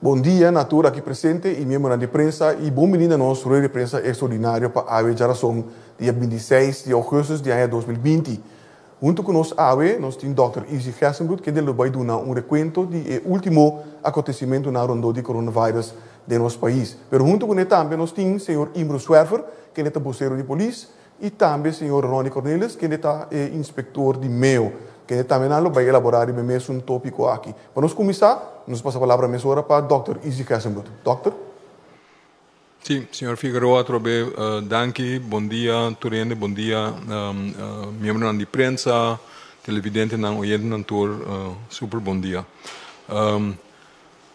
Bon dia na tur aki presente i miembronan di prensa i bon bini na nos rueda di prensa ekstraordinario pa awe djarason dia 26 di ougùstùs di aña 2020. Huntu ku nos awe nos tin dòkter Izzy Gerstenbluth kende lo bai duna un rekuento di e último akontesimentunan rondó di coronavirus den nos pais. Pero huntu kuné tambe nos tin señor Imro Zwerver kende ta bosero di polis i tambe señor Ronnie Cornelis kende ta e inspektor di meo kende tambe nan lo bai elaborá riba e mesun tópiko aki. Pa nos kuminsá, nos pasa palabra mesora pa dòkter Izzy Gerstenbluth. Dòkter. Sí, señor Figueroa atrobe danki. Bon dia tur hende, bon dia miembronan di prensa, televidentenan, oyentenan tur, super bon dia.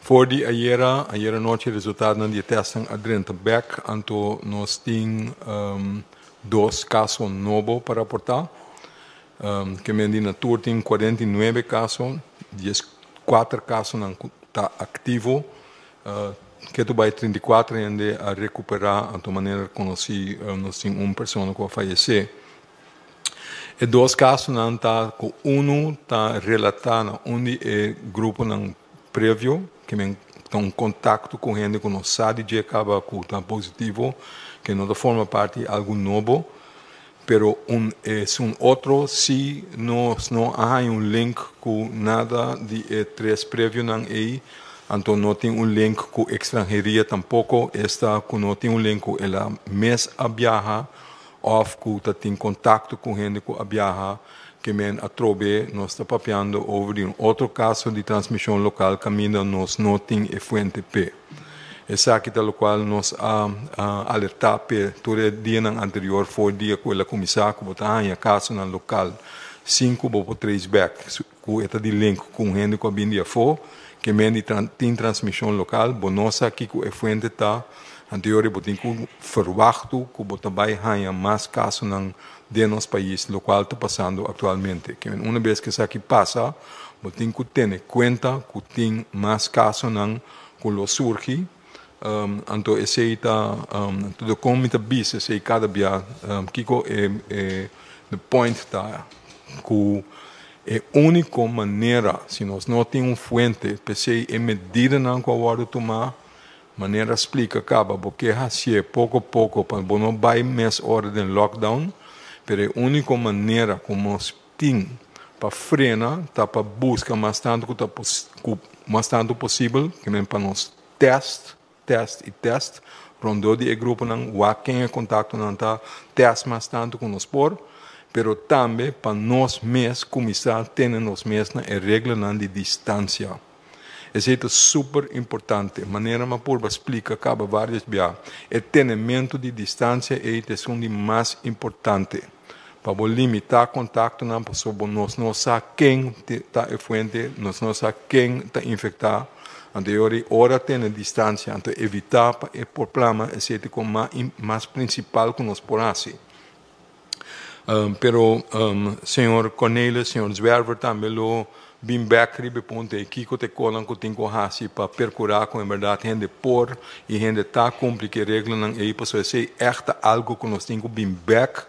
For di ayera, ayera nochi resultadonan di e testnan a drenta bek, anto nos tin dos kaso nobo pa raportá. Ke men di na tur tin 49 kaso, 14 kasonan ku ta aktivo. Ketu bai 34 hende a rekuperá, anto manera konosí nos tin un persona ku a fayesé. E dos kasonan ta ku unu ta relatá na un di e gruponan previo, ke men ta un kontakto ku hende ku no sa di dje kaba ku ta positivo, ke no ta forma parti di algu nobo. Pero un esun otro si nos no a haña un link ku nada di e tres previonan ei, anto no tin un link ku ekstranheria tampoko, esta ku no tin un link ku el a mes a biaha òf ku ta tin kontakto ku hende ku a biaha, ke men atrobe nos ta papiando over di un otro kaso di transmishon lokal kaminda nos no tin e fuente p'e. Esaki ta lokual nos a alertá p'e tur e dianan anterior for dia ku el a kuminsá ku bo ta haña kasonan lokal sin ku bo por trace back ku e ta di link ku un hende ku a bin di afó ke men di tin transmishon lokal. Bo no sa kiko e fuente ta, anterior bo tin ku ferwachtu ku bo ta bai haña mas kasonan den nos pais lokual ta pasando aktualmente. Ke men una bes ku esaki pasa bo tin ku tene kuenta ku tin mas kasonan ku lo surgi, anto esei ta anto dikon mi ta bisa esei kada bia kiko e e the point ta ku e úniko manera si nos no tin un fuente p'esei e medidanan ku a wòrdu tumá manera splika kaba bo ke hasié poko poko pa bo no bai mes ora den lockdown pero e úniko manera ku nos tin pa frena ta pa buska mas tantu ku ta ku mas tantu posibel ke men pa nos tèst, tèst i tèst rondó di e gruponan, wak ken e kontaktonan ta, tèst mas tantu ku nos por, pero tambe pa nos mes kuminsá tene nos mes na e reglanan di distansia. Esei ta super importante. Manera mi a purba splika kaba vários bia, e tenementu di distansia ei ta esun di mas importante. Pa bo limitá kontaktonan pasobra bo nos no sa ken ta e fuente, nos no sa ken ta infektá. Anto e ora ei ora tene distansia, anto evitá pa e por plama esei ta kon mas prinsipal ku nos por hasi. Pero señor Cornelis, señor Zwerver tambe lo bin bek riba e punto ei, kiko ta e konan ku tin ku hasi pa perkurá ku en bèrdat hende por i hende ta kumpli ku e reglanan ei, pasobra esei ègt ta algu ku nos tin ku bin bek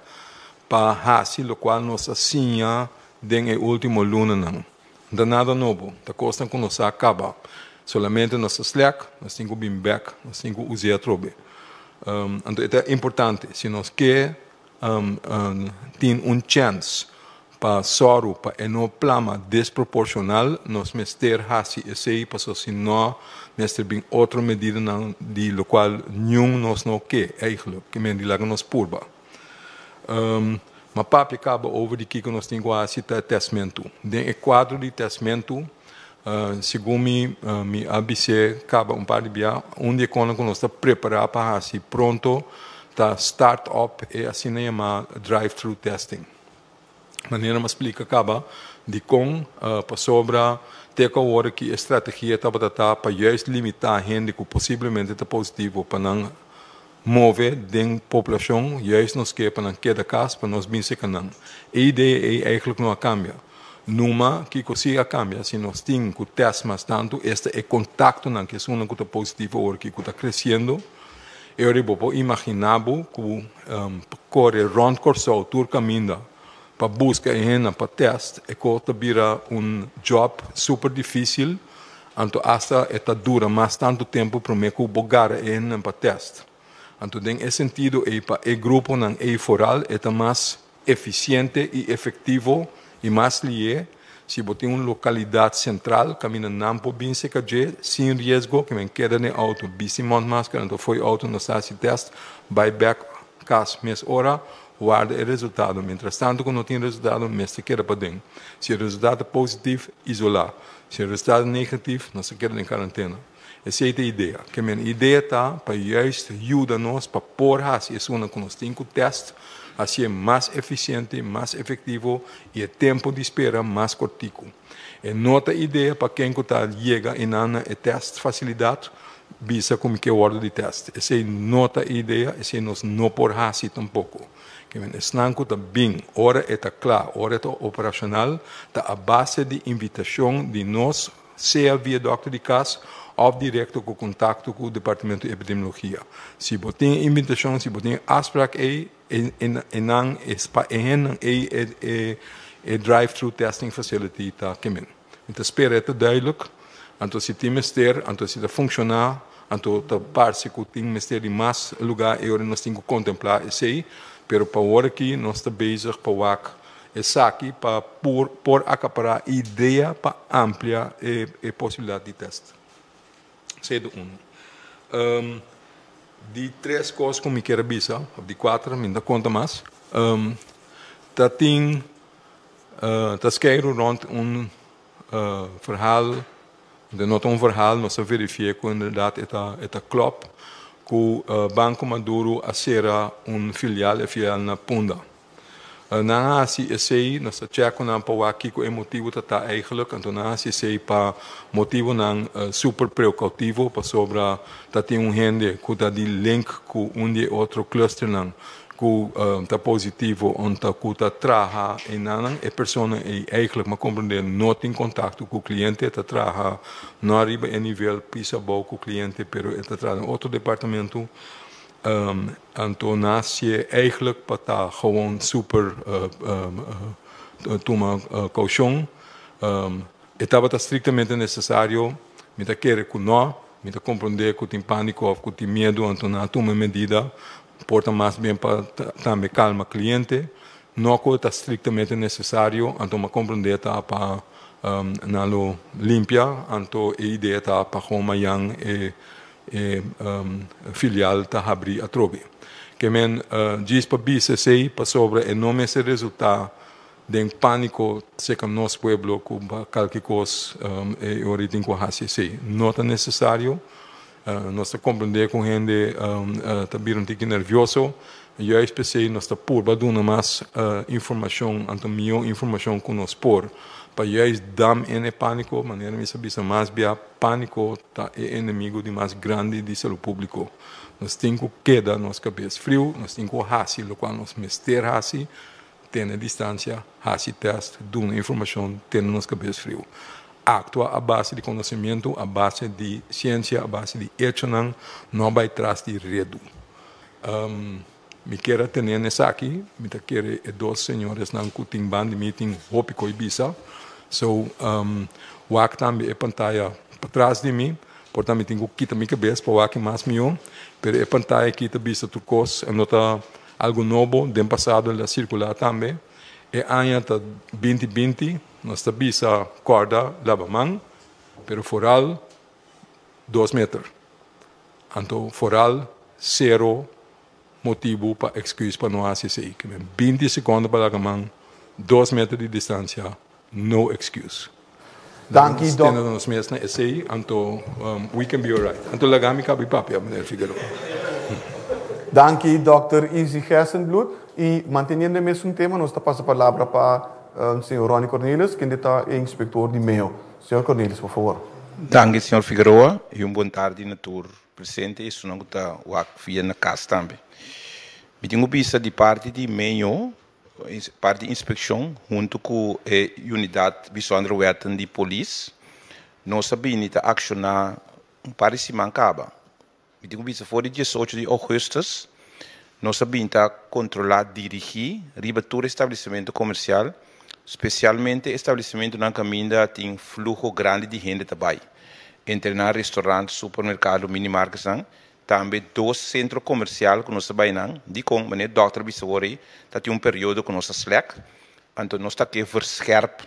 pa hasi lokual nos a siña den e último lunanan. No ta nada nobo, ta kosnan ku nos sa kaba. Solamente nos ta slèk, nos tin ku bin bèk, nos tin ku us'é atrobe. Anto e ta importante, si nos ke tin un chèns pa sòru pa e no plama desproporshonal, nos mester hasi esei, pasobra si no mester bin otro medidanan di lokual niun nos no ke eigentlik, ke men di laga nos purba. Ma papia kaba over di kiko nos tin ku hasi ta tèstmentu. Den e kuadro di tèstmentu, segun mi, mi a bis'é kaba un par di bia, un di e konan ku nos ta prepará pa hasi pronto ta start up e asina yamá drive-thru testing. Manera mi a splika kaba dikon, pasobra te ku awor aki e strategia tabata ta pa juist limitá hende ku posiblemente ta positivo pa nan move den poblashon, juist nos ke pa nan keda kas pa nos bin seka nan. E idea ei eigenlijk no a kambia. Numa kiko si a kambia, si nos tin ku tèst mas tantu, esta e kontaktonan ku esunnan ku ta positivo awor aki ku ta kresiendo, e ora bo por imaginá bo ku kore rònt Kòrsou tur kaminda pa buska e hendenan pa tèst, e kos ta bira un jòb super difísil. Anto asta e ta dura mas tantu tempu promé ku bo gara e hendenan pa tèst. Anto den e sentido ei pa e gruponan ei foral e ta mas efisiente i efektivo i mas lié si bo tin un lokalidat sentral kaminda nan por bin seka dje sin riesgo ke men keda den outo bisti mondmasker anto fo'i outo nos ta hasi tèst bai bèk kas mes ora warda e resultado. Mientrastanto ku no tin resultado mester keda paden. Si e resultado ta positif isolá. Si e resultado ta negatif nos ta keda den karantena. Esei ta e idea. Ke men idea ta pa juist yuda nos pa por hasi esunnan ku nos tin ku tèst, hasié mas efisiente, mas efektivo i e tempu di spera mas kortiku. E no ta idea pa ken ku ta yega einan na e tèst fasilidat bisa ku mi ke wòrdu di tèst. Esei no ta e idea, esei nos no por hasi tampoko. Ke men esnan ku ta bin ora e ta kla, ora e ta operashonal, ta a base di invitashon di nos sea via dòkter di kas òf direkto ku kontakto ku Departamento di Epidemiologia. Si bo tin e invitashon, si bo tin e afsprak ei, e nan es pa e hendenan ei e e drive-thru testing facility ta kemen. Mi ta spera e ta duidelijk. Anto si tin mester, anto si ta funshoná, anto ta parse ku tin mester di mas lugá e ora nos tin ku kontemplá esei. Pero pa awor aki nos ta bezig pa wak Esaki pa por por acapará idea pa amplia e e posibilidad di test. Esei ta uno. Di tres cos cu mi kier a bisa, of di cuater, mi no ta conta mas, ta tin ta skeiru rond un verhaal, de no ta un verhaal, nos a verifié cu inderdaad e ta e ta klop, cu Banco Maduro a cera un filial, e filial na Punda. Nan a hasi esei, nos ta chèk ku nan pa wak kiko e motibu ta ta eigenlijk, anto nan a hasi esei pa motibunan super preokoutivo, pasobra ta tin un hende ku ta di link ku un di e otro clusternan ku ta positivo ònta ku ta traha einanan. E persona ei eigenlijk mi a komprendé no tin kontakto ku kliente, e ta traha no ariba e nivel pisa abou ku kliente, pero e ta traha den otro departamento. Anto nasie eigenlijk pa ta gewoon super tuma koushon. E tabata striktamente nesesario? Mi ta kere ku no. Mi ta komprondé ku tin pániko òf ku tin miedu, anto nan a tuma e medida. Por ta mas bien pa tambe kalma kliente. No ku e ta striktamente nesesario, anto mi a komprondé ta pa nan lo limpia, anto e idea ta pa gewoon mayan e E filial ta habrí atrobe. Ke men djis pa bisa esei pasobra e no mester resultá den pániko serka nos pueblo ku pa kalke kos e ora tin ku hasi esei. No ta nesesario. Nos ta komprendé ku hende ta bira un tiki nervioso. Juist p'esei nos ta purba duna mas informashon, anto mihó informashon ku nos por pa juist dam en e pániko. Manera mi sa bisa mas bia. Pániko ta e enemigu di mas grandi di salú públiko. Nos tin ku keda nos kabes friu, nos tin ku hasi lokual nos mester hasi, tene distansia, hasi tèst, duna informashon, tene nos kabes friu. Aktua a base di konosementu, a base di siensia, a base di echonan, no bai tras di redu. Mi kier a tene n'esaki, mi ta kere e dos señoresnan ku tin ban di mi tin hopi ko'i bisa. So, wak tambe e pantaya patras di mi, por ta mi tin ku kita mi kabes pa wak e mas mihó, pero e pantaya aki ta bisa tur kos, e no ta algu nobo, den pasado el a sirkulá tambe. E aña ta 2020, nos ta bisa kòrda laba man, pero foral dos meter. Anto foral sero motibu pa excuse pa no hasi esei. Ke men 20 sekondo pa laga man, 2 meter di distansia, no excuse. Danki Dòk. Tene nos mes na esei, anto we can be alright. Anto laga mi kabi papia, meneer Figueroa. Danki Dòkter Izzy Gerstenbluth. I manteniendo e mesun tema nos ta pasa palabra pa señor Ronnie Cornelius kende ta e inspektor di meo. Señor Cornelius, por favor. Danki señor Figueroa i un bon tardi na tur presente i esunnan ku ta wak via na kas tambe. Mi tin ku bisa di parti di meyo, parti di inspekshon huntu ku e unidat Bijzondere Wetten di polis, nos a bini ta akshoná un par di siman kaba. Mi tin ku bisa for di 18 di ougùstùs nos a bin ta kontrolá dirigí riba tur establesimentu komersial, spesialmente establesimentunan kaminda tin fluho grandi di hende ta bai. Entre nan restaurant, supermerkado, minimarketsnan, tambe dos sentro komersial ku nos ta bai nan. Dikon? Manera dòkter bisa wor ei, ta tin un periodo ku nos ta slèk, anto nos ta ke verschèrp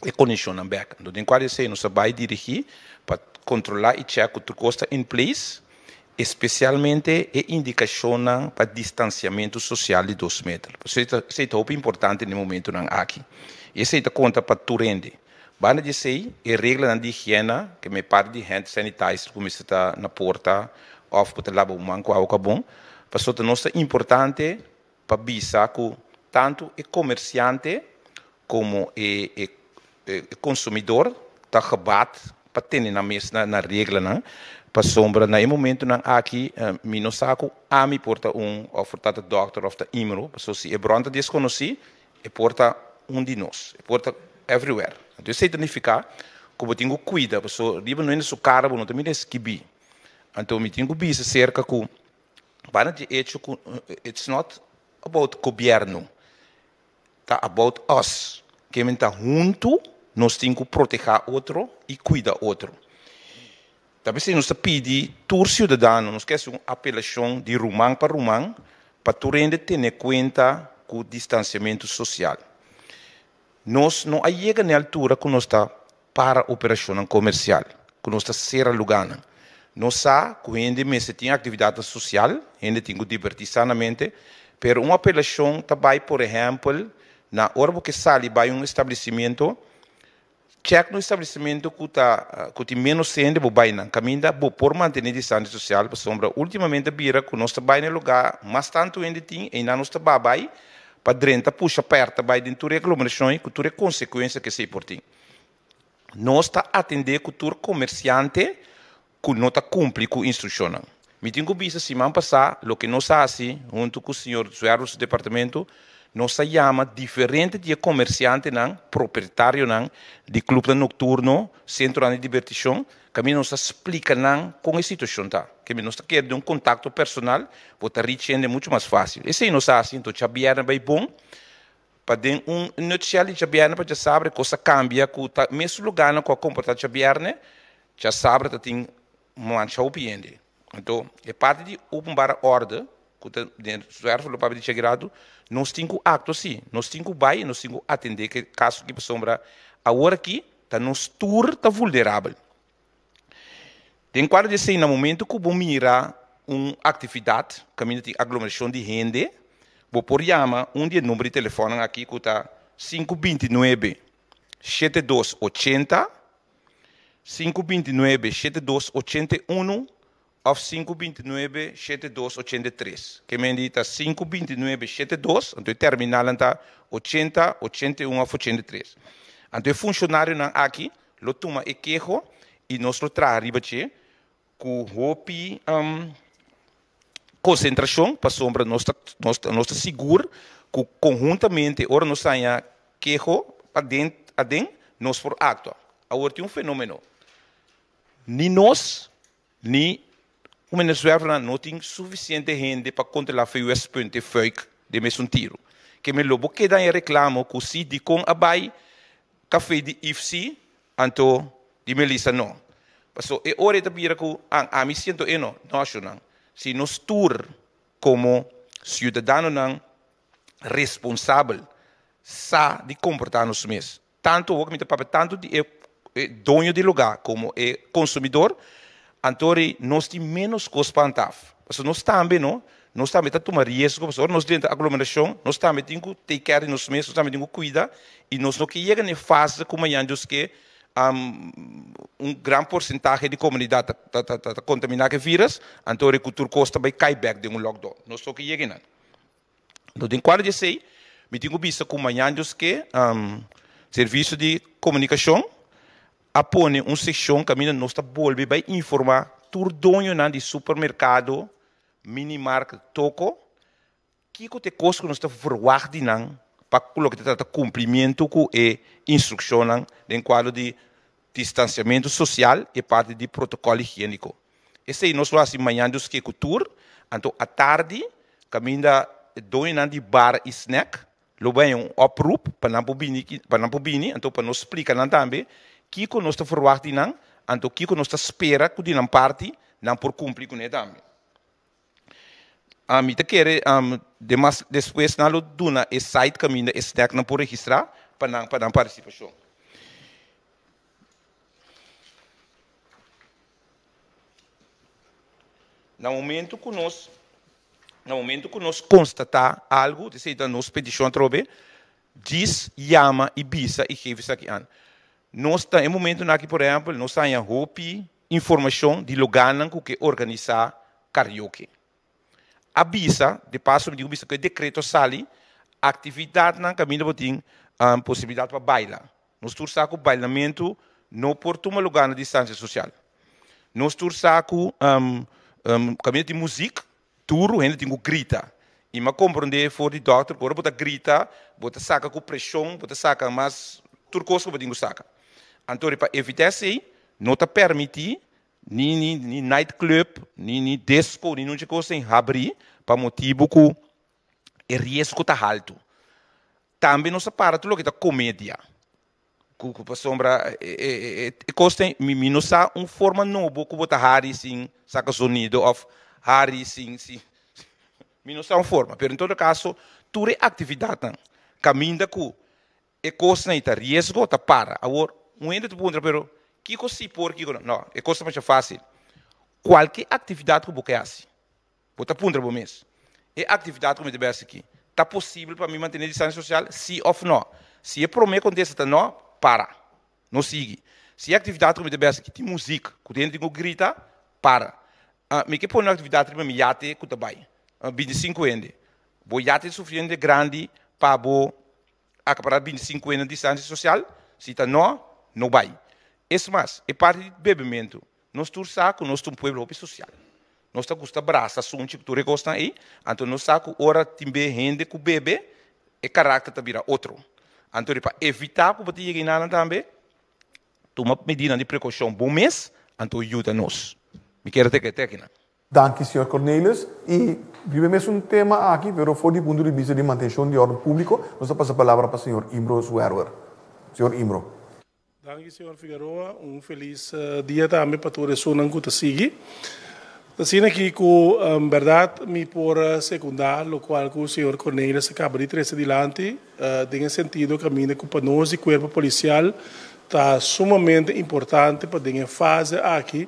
e kondishonnan bèk. Anto den kuadro di esei nos ta bai dirigí pa kontrolá i chèk ku tur kos ta in place, espesialmente e indikashonnan pa distansiamentu sosial di dos meter. Pasobra esei ta hopi importante den e momentunan aki. I esei ta konta pa tur hende. Banda di esei, e reglanan di higiena, ke me parti di hand sanitizer ku mester ta na porta òf ku ta laba bo man ku awa kabon, pasobra nos ta importante pa bisa ku tantu e komersiante komo e e konsumidor ta gebaat pa tene nan mes na reglanan, pasobra na e momentunan aki mi no sa ku ami por ta un òf por ta ta dòkter òf ta imro, pasobra si e bron ta deskonosí E por ta un di nos. E por ta everywhere. Anto esei ta nifiká ku bo tin ku kuida, pasobra riba no hende su kara bo no ta mira e skibí. Anto mi tin ku bisa serka ku banda di echo ku it's not about gobièrnu, ta about us. Ke men ta huntu nos tin ku protehá otro i kuida otro. Ta p'esei nos ta pidi tur siudadano, nos ke hasi un apelashon di ruman pa ruman pa tur hende tene kuenta ku distansiamentu sosial. Nos no a yega n'e altura ku nos ta para operashonnan komersial, ku nos ta sera lugánan. Nos sa ku hende mester tin aktividatnan sosial, hende tin ku dibertí sanamente, pero un apelashon ta bai por ehèmpel na ora bo ke sali bai un establesimentu, Chèk un establesimentu ku ta ku tin ménos hende bo bai nan kaminda bo por mantené distansia sosial pasobra últimamente a bira ku nos ta bai na e lugá mas tantu hende tin einan nos ta ba bai pa drenta pusha pèrta bai den tur e aglomerashon ei ku tur e konsekuensia ku esei por tin. Nos ta atendé ku tur komersiante ku no ta kumpli ku instrukshonnan. Mi tin ku bisa siman pasá loke nos a hasi huntu ku señor Zwerver su departamento, nos a yama diferente di e komersiantenan, proprietarionan di klupnan nokturno, sentronan di dibertishon, kaminda nos a splika nan kon e situashon ta. Kende nos ta kere den un kontakto personal, bo ta reach hende muchu mas fásil. Esei nos a hasi, anto djabièrnè bai bon, pa den un nutshell di djabièrnè pa djasabra e kos a kambia ku ta mesun lugánan ku a komportá djabièrnè, Djasabra ta tin mancha hopi hende. Anto e parti di openbare orde ku ta den zwerver lo papia di Chagirado, nos tin ku aktua si. Nos tin ku bai i nos tin ku atendé ke kaso aki pasobra awor aki ta nos tur ta vulnerabel. Den kuadro di esei na momento ku bo mira un aktividat kaminda tin aglomerashon di hende, bo por yama un di e number di telefònnan aki ku ta sinku 29 72 80, 529 72 81 òf 529 72 83. Ke men di ta 529 72, anto e terminalnan ta 80, 81 òf 83. Anto e funshonarionan aki lo tuma e keho i nos lo traha riba dje ku hopi konsentrashon pasobra nos ta nos ta nos ta sigur ku konhuntamente ora nos haña keho paden aden nos por aktua. Awor tin un fenomeno, ni nos ni ku meneer Zwervernan no tin sufisiente hende pa kontrolá VUS punt e fuik den mesun tiru. Ke men lo bo keda haña reklamo ku si dikon a bai kafé di IFC Anto di Melissa no. Paso e ora e ta bira ku an ami siento e no. No ashonan. Si nos tur komo siudadanonan responsabel sa di komportá nos mes, tantu awor ku mi ta papia tantu di e doño di lugá komo e konsumidor, anto ri nos tin ménos kos pa antaf. Pasobra nos tambe no, nos tambe ta tuma riesgo, pasobra ora nos drenta aglomerashon, nos tambe tin ku take care di nos mes, nos tambe tin ku kuida, i nos no ke yega na e fase ku mañan Dios ke un gran porsentahe di komunidat ta ta ta kontaminá ku e vírus, anto ora ku tur kos ta bai kai bèk den un lockdown. Nos no ke yega einan. Anto den kuadro di esei, mi tin ku bisa ku mañan Dios ke, Servisio di Komunikashon a pone un sekshon kaminda nos ta bolbe bai informá tur doñonan di supermerkado, minimarkt, toko, kiko ta e kos ku nos ta verwagt di nan pa ku loke ta trata kumplimiento ku e instrukshonnan den kuadro di distansiamentu sosial i parti di protokòl higiéniko. Esei nos lo hasi mañan Dios ke ku tur, anto atardi kaminda doñonan di bar i snèk lo bai un oproep pa nan por bini pa nan por bini, anto pa nos splika nan tambe kiko nos ta ferwagt di nan. anto kiko nos ta spera ku di nan parti nan por kumpli kuné tambe. Mi ta kere demas despues nan lo duna e site kaminda e snacknan por registrá pa nan pa nan partisipashon. Na momento ku nos na momento ku nos konstatá algu, esei ta nos petishon atrobe, djis yama i bisa i geef esaki an. Nos ta e momentunan aki por ehèmpel nos haña hopi informashon di lugánan ku ke organisá karaoke. A bisa, de paso mi tin ku bisa ku e dekreto a sali, aktividatnan kaminda bo tin posibilidat pa baila. Nos tur sa ku bailamentu no por tuma lugá na distansia sosial. Nos tur sa ku kaminda tin muzik, duru hende tin ku grita. I mi a komprondé for di dòkter ku ora bo ta grita, bo ta saka ku preshon, bo ta saka mas tur kos ku bo tin ku saka. Anto pa evitá esei, no ta permití ni ni ni nightclub, ni ni disco, ni nunchi kos sin habrí pa motibu ku e riesgo ta haltu. Tambe nos a para tur loke ta komedia, ku ku pasobra e e e e kos ta mi mi no sa un forma nobo ku bo ta hari sin saka zonido òf hari sin sin mi no sa un forma, pero en todo kaso tur e aktividatnan kaminda ku e kosnan ei ta riesgo ta para. Awor un hende ta puntra pero kiko si por kiko no? No, e kos ta masha fásil. Kualke aktividat ku bo ke hasi. Bo ta puntra bo mes, E aktividat ku mi ta bai hasi aki, ta posibel pa mi mantené distansia sosial? Sí òf nò? Si e promé kontesta ta nò, para. No sigui. Si e aktividat ku mi ta bai hasi aki tin muzik ku hende tin ku grita, para. Mi ke pone un aktividat riba mi yate ku ta bai 25 hende. Bo yate ta sufisiente grandi pa bo Akapará 25 hende na distansia sosial? Si ta nò, no bai. Es mas, e parti di bebementu, nos tur sa ku nos ta un pueblo hopi sosial. Nos ta gusta brasa, sunchi ku tur e kosnan ei, anto nos sa ku ora tin be hende ku bebe, e karakter ta bira otro. Anto pa evitá ku bo ta yega enanan tambe, tuma medidanan di prekoushon bo mes, anto yuda nos. Mi kier a teka e tekinan. Danki señor Cornelis. Y riba e mesun tema aki, pero for di punto di bista di mantencion di orden publico, nos ta pasa palabra pa señor Imbro Zwerwer. Señor Imbro. Danki señor Figueroa. Un feliz dia tambe pa tur esunnan cu ta sigui. Ta asina aki cu berdad mi por secunda locual cu señor Cornelis a caba di trece dilanti den e sentido caminda cu pa nos di Cuerpo Policial ta sumamente importante pa den e fase aki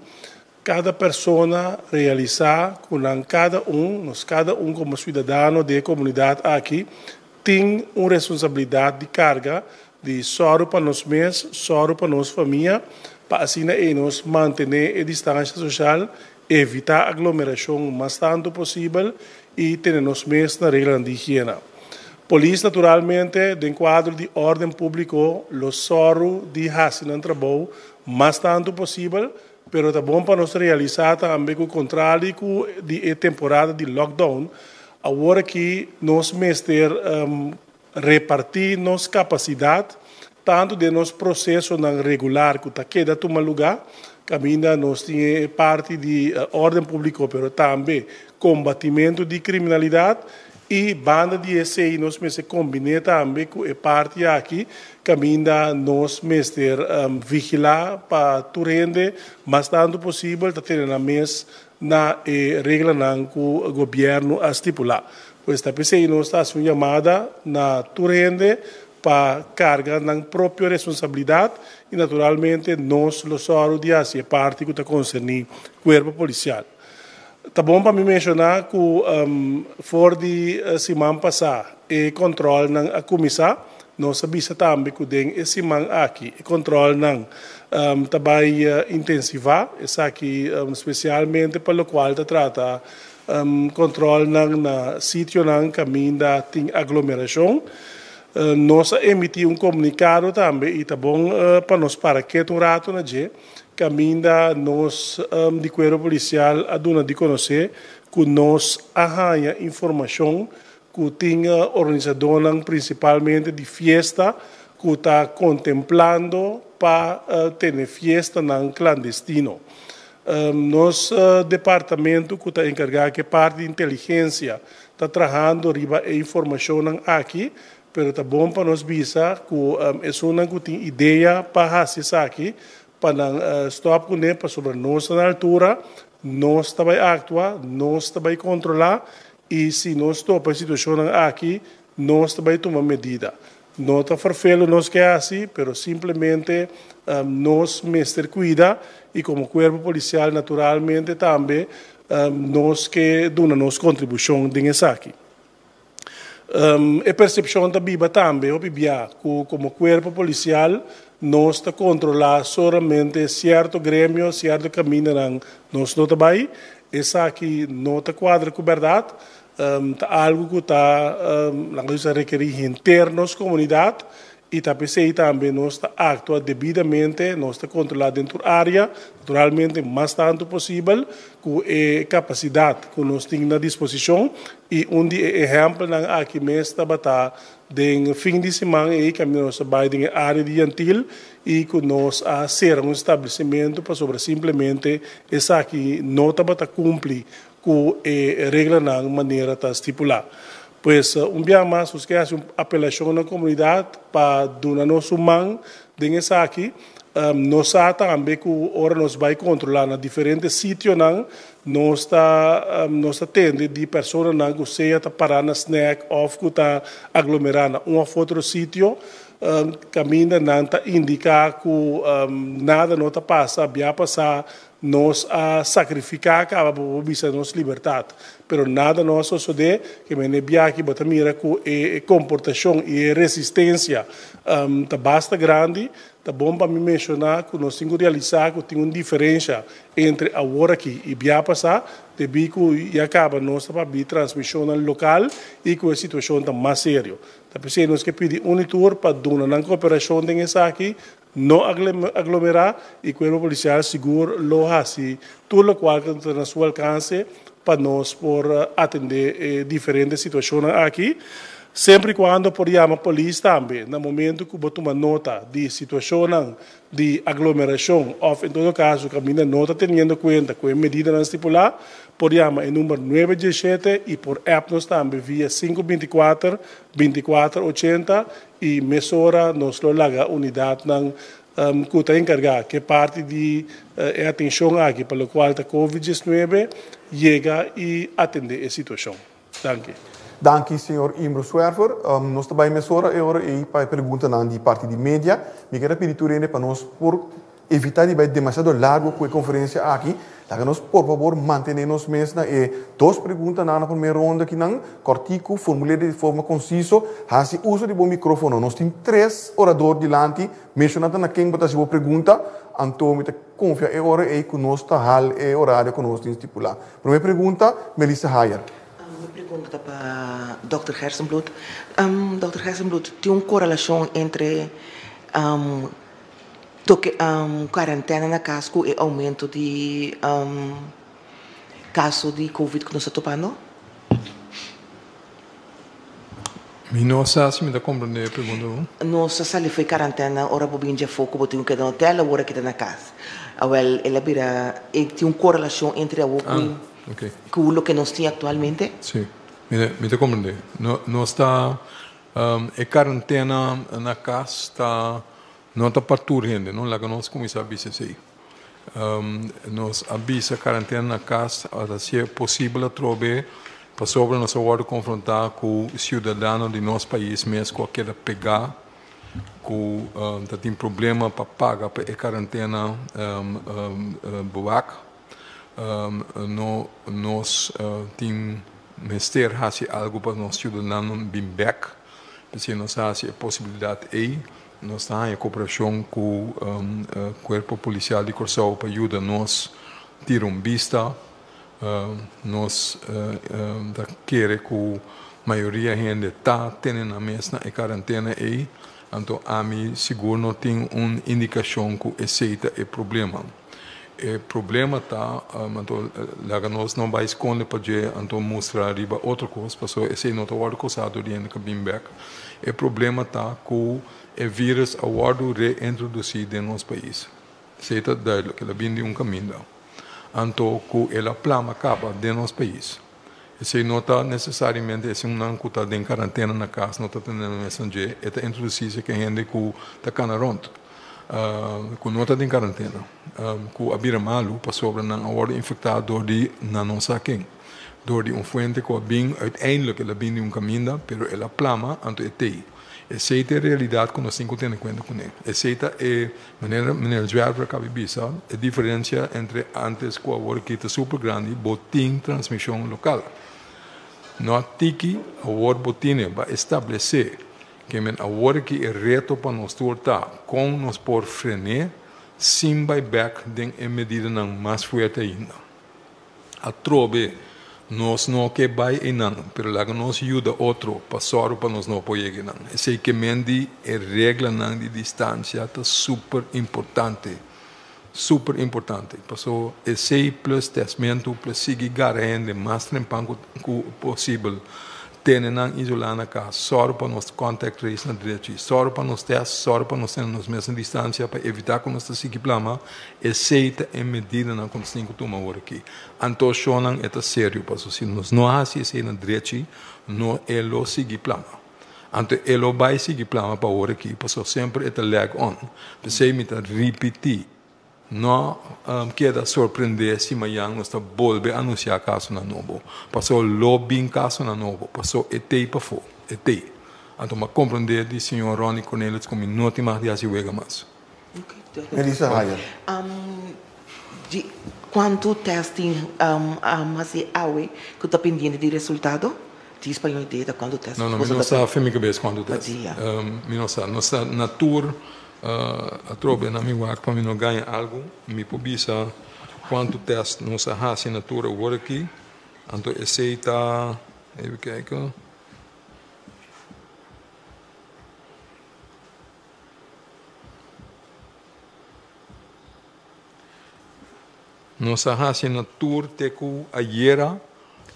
Kada persona realisá ku nan kada un, nos kada un komo suidadano di e komunidat aki, tin un responsabilidat di karga di sòru pa nos mes, sòru pa nos famia, pa asina ei nos mantené e distansha soshal, evitá aglomerashon mas tantu posibel i tene nos mes na reglanan di higiena. Polis naturalmente den kuadro di órden públiko lo sòru di hasi nan trabou mas tantu posibel, Pero ta bon pa nos realisá tambe ku kontrali ku di e temporada di lockdown, awor aki nos mester repartí nos kapasidat tantu den nos prosesonan regular ku ta keda tuma lugá, kaminda nos tin e parti di órden públiko pero tambe kombatimentu di kriminalidat I banda di esei nos mester kombiné tambe ku e parti aki kaminda nos mester vigilá pa tur hende mas tantu posibel ta tene nan mes na e reglanan ku gobièrnu a stipulá. Pues ta p'esei nos ta hasi un yamada na tur hende pa karga nan propio responsabilidat i naturalmente nos lo sòru di hasi e parti ku ta konserní kuerpo polisial. Ta bon pa mi menshoná ku for di siman pasá e kòntròlnan a kuminsá. Nos a bisa tambe ku den e siman aki e kòntròlnan ta bai intensivá, esaki spesialmente pa lokual ta trata kòntròlnan na sitionan kaminda tin aglomerashon. Nos a emití un komunikado tambe i ta bon pa nos para ketu un ratu na dje. Kaminda nos di Kuerpo Polisial a duna di konosé ku nos a haña informashon ku tin organisadónan prinsipalmente di fiesta ku ta kontemplando pa tene fiestanan klandestino. Nos departamentu ku ta enkargá ku e parti di inteligensia ta trahando riba e informashonnan aki, Pero ta bon pa nos bisa ku esunnan ku tin idea pa hasi esaki, Pa nan stop kuné pasobra nos ta na altura, nos ta bai aktua, nos ta bai kontrolá i si nos topa e situashonnan aki nos ta bai tuma medida. No ta ferfelu nos ke hasi pero simplemente nos mester kuida i komo kuerpo polisial naturalmente tambe nos ke duna nos kontribushon den esaki. E persepshon ta biba tambe hopi bia ku komo kuerpo polisial nos ta kontrolá solamente sierto gremio, sierto kamindanan nos no ta bai. Esaki no ta kuadra ku bèrdat. Ta algu ku ta, laga nos bisa, rekerí henter nos komunidat I ta p'esei tambe nos ta aktua debidamente, nos ta kontrolá den tur área, naturalmente mas tantu posibel ku e kapasidat ku nos tin na disposishon. I un di e ehèmpelnan aki mes tabata den fin di siman ei kaminda nos a bai den e área di Yantil i ku nos a sera un establesimentu pasobra simplemente esaki no tabata kumpli ku e reglanan manera ta stipulá. Pues, un bia mas nos ke hasi un apelashon na komunidat pa duna nos un man den esaki. Nos sa tambe ku ora nos bai kontrolá na diferente sitionan, nos ta nos ta tende di personanan ku sea ta pará na snèk òf ku ta aglomerá na un òf otro sitio, kaminda nan ta indiká ku nada no ta pasa, bia pasá Nos a sakrifiká kaba pa por bisa nos libertat, pero nada no a sosodé, ke mene biaha bo ta mira ku e komportashon i e resistensia ta basta grandi. Ta bon pa mi menshoná ku nos tin ku realisá ku tin un diferensha entre awor aki i biaha pasá, debí ku ya kaba nos ta papia di transmishonnan lokal i ku e situashon ta mas serio. Ta p'esei nos ke pidi Unitur pa duna nan koperashon den esaki. No aglomerá i Kuerpo Polisial sigur lo hasi tur lokual ku ta na su alkanse pa nos por atendé e diferente situashonnan aki. Semper i kuando por yama polis tambe na momentu ku bo tuma nota di situashonnan di aglomerashon òf en todo kaso kaminda no ta teniendo kuenta ku e medidanan stipulá, por yama e number nuebe diesshete i por app nos tambe via sinku 24 24 80 I mesora nos lo laga unidatnan ku ta enkargá ku e parti di e atenshon aki pa lokual ta Covid 19 yega i atendé e situashon. Danki. Danki señor Imbro Zwerver. Nos ta bai mesora e ora ei pa e preguntanan di parti di media. Mi kier a pidi tur hende pa nos por Evitá di bai demasiado largu ku e konferensia aki. Laga nos por fabor mantené nos mes na e dos preguntanan na promé ronda akinan. Kòrtiku, formul'é di forma konsiso. Hasi uso di bo mikrófono. Nos tin tres orador dilanti. Menshoná ta na ken bo ta hasi bo pregunta. Anto mi ta konfia e ora ei ku nos ta hal e orario ku nos tin stipulá. Promé pregunta, Melissa Hayer. Mi pregunta ta pa dòkter Gerstenbluth. Dòkter Gerstenbluth, tin un korelashon entre Toke cuarentena na cas cu e aumento di caso di covid cu nos ta topando? Mi no sa si mi ta comprende e pregunta bon. Nos a sali fo'i cuarentena ora bo bin djafó cu bo tin cu keda na hotel awor a keda na cas. Awel el a bira e tin un corelacion entre awor cu cu loke nos tin actualmente? Si, mi ta comprende. Nos ta E karentena na kas ta no ta pa tur hende, no? Laga nos kuminsá bisa esei. Nos a bisa karentena na kas ta si e posibel atrobe pasobra nos a wòrdu konfrontá ku siudadano di nos pais mes ku a keda pegá ku ta tin problema pa paga pa e karentena bewak. No nos tin mester hasi algu pa nos siudadanonan bin bèk. P'esei nos a hasi e posibilidat ei. Nos ta haña koperashon ku Kuerpo Polisial di Kòrsou pa yuda nos tira un bista. Nos ta kere ku mayoria hende ta tene nan mes na e karantena ei. Anto ami sigur no tin un indikashon ku esei ta e problema. E problema ta, anto laga nos no bai skonde pa dje anto mustra riba otro kos, pasobra esei no ta wòrdu kosá dor di hende ku bin bèk. E problema ta ku e vírus a wòrdu reintrodusí den nos pais. Esei ta duidelijk, el a bin di un kaminda. Anto ku el a plama kaba den nos pais. Esei no ta nesesariamente esunnan ku ta den karantena na kas no ta tene nan mes nan dje, e ta introdusí si ke hende ku ta kana rònt. Ku no ta den karantena, ku a bira malu pasobra nan a wòrdu infektá dor di nan no sa ken, dor di un fuente ku a bin, uiteindelik el a bin di un kaminda, pero el a plama, anto e tei. Esei ta e realidat ku nos tin ku tene kuenta kuné. Esei ta e, manera meneer Zwerver a kabi bisa, e diferensia entre ántes ku awor aki ta super grandi, bo tin transmishon lokal. No a tiki, awor bo tine, bo a establesé. Ke men awor aki e reto pa nos tur ta kon nos por fren'é sin bai bèk den e medidanan mas fuerte ainda. Atrobe nos no ke bai einan, pero laga nos yuda otro pa sòru pa nos no por yega einan. Esei ke men di e reglanan di distansia ta super importante, super importante. Paso esei plus tèstmentu plus sigui gara hende mas trempan ku posibel, tene nan isolá na kas, sòru pa nos contact trace na drechi, sòru pa nos tèst, sòru pa nos tene nos mes na distansia pa evitá ku nos ta sigui plama, esei ta e medidanan ku nos tin ku tuma awor aki. Anto shonnan e ta serio paso si nos no hasi esei na drechi no e lo sigui plama. Anto e lo bai sigui plama pa awor aki paso semper e ta lag on. P'esei mi ta ripití. No keda sorprendé si mañan nos ta bolbe anunsiá kasonan nobo. Paso lo bin kasonan nobo, paso e t'ei pafó, e t'ei. Anto m'a komprendé di señor Ronnie Cornelits ku mi no tin mag di hasi wega mas. Melissa Hayer. Di kuantu tèst tin hasi awe ku ta pendiente di resultado? Di spañol di ta kuantu tèst? No, no, mi no sa fe mi kabes kuantu tèst. Mi no sa. Nos ta na tur atrobe na mi wak pa mi no gaña algu. Mi por bisa kuantu tèst nos a hasi na tur awor aki. Anto esei ta, even kijken. Nos a hasi na tur te ku ayera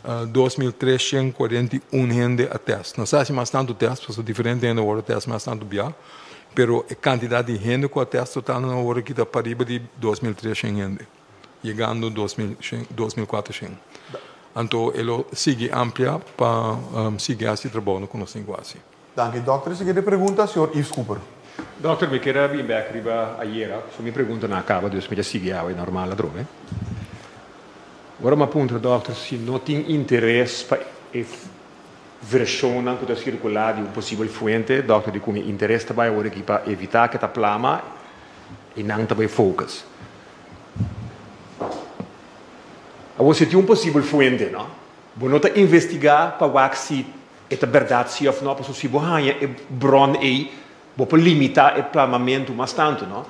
2341 hende a tèst. Nos a hasi mas tantu tèst pasobra diferente hende a wòrdu tèst mas tantu bia, pero e kantidat di hende ku a tèst total nan a wòrdu kita pariba di 2300 hende, yegando 2400. Anto e lo sigui amplia pa sigui hasi e trabounan ku nos tin ku hasi. Danki dòkter. E siguiente pregunta señor Yves Cooper. Dòkter mi kier a bin bek riba ayera so mi pregunta na kaba dus mi ta sigui awe normal atrobe. Ora mi a puntra dòkter si no tin interes pa e vershonnan ku ta sirkulá di un posibel fuente dòkter di ku mi interes ta bai awor aki pa evitá ke ta plama i nan ta bai focus. Awor si tin un posibel fuente no bo no ta investigá pa wak si E ta bèrdat si òf nò? Pasobra si bo haña e bron ei, bo por limitá e plamamentu mas tantu, no?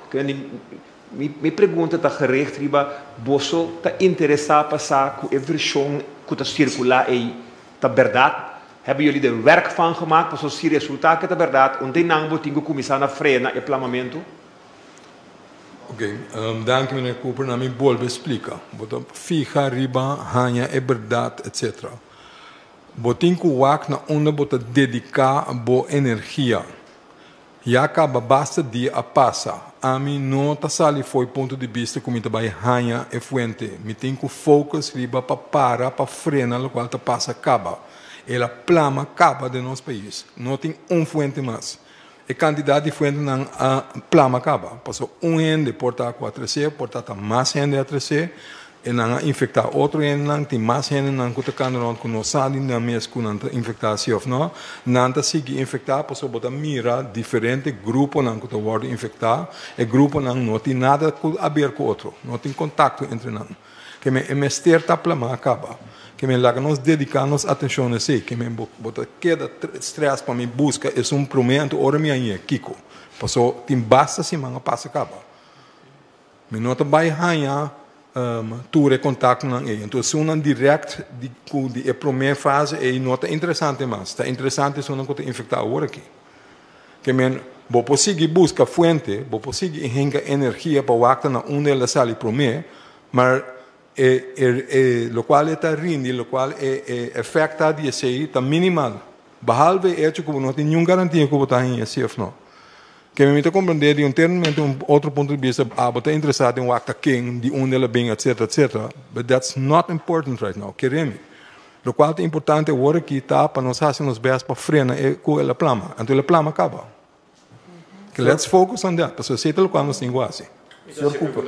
Mi mi pregunta ta gericht riba boso ta interesá pa sa ku e vershon ku ta sirkulá ei ta bèrdat? Hebben jullie er werk van gemaakt? Pasobra si resultá ku e ta bèrdat, un den nan bo tin ku kuminsá na frena e plamamentu? Ok, danki meneer Cooper. Na mi bolbe splika. Bo ta fiha riba haña e bèrdat, etcetera. Bo tin ku wak na unda bo ta dediká bo energia. Ya kaba basta dia a pasa. Ami no ta sali fo'i punto di bista ku mi ta bai haña e fuente. Mi tin ku focus riba pa para pa frena lokual ta pasa kaba. El a plama kaba den nos pais. No tin un fuente mas. E kantidat di fuentenan a plama kaba. Pasobra un hende por ta ku a tresé, por ta ta mas hende a tresé, e nan a infektá otro hendenan, tin mas hendenan ku ta kanda rònt ku no sa di nan mes ku nan ta infektá si òf nò. Nan ta sigui infektá pasobra bo ta mira diferente gruponan ku ta wòrdu infektá. E gruponan no tin nada ku aber ku otro, no tin kontakto entre nan. Ke men e mester ta plamá kaba. Ke men laga nos dediká nos atenshon na esei. Ke men bo bo ta keda strès pa mi buska esun promé anto ora mi a ñe kiko. Paso tin basta siman a pasa kaba. Mi no ta bai haña tur e kontaktonan ei. Anto esunnan dirèkt di ku di e promé fase ei no ta interesante mas. Ta interesante esunnan ku ta infektá awor aki. Ke men bo por sigui buska fuente, bo por sigui hinka energia pa wak ta na unda el a sali promé, maar e e e lokual e ta rindi, lokual e e efèkt ta di esei ta minimal. Behalve e echo ku bo no tin niun garantia ku bo ta haña si òf no. Ke men mi ta komprendé di un termente un otro punto di bista, abo ta interesá den wak ta ken, di unda el a bin, etcetera, etcetera, but that's not important right now, kere mi. Lokual ta importante awor aki ta pa nos hasi nos bèst pa frena e ku el a plama. Anto el a plama kaba. Let's focus on that, pasobra esei ta lokual nos tin ku hasi. Señor Cooper.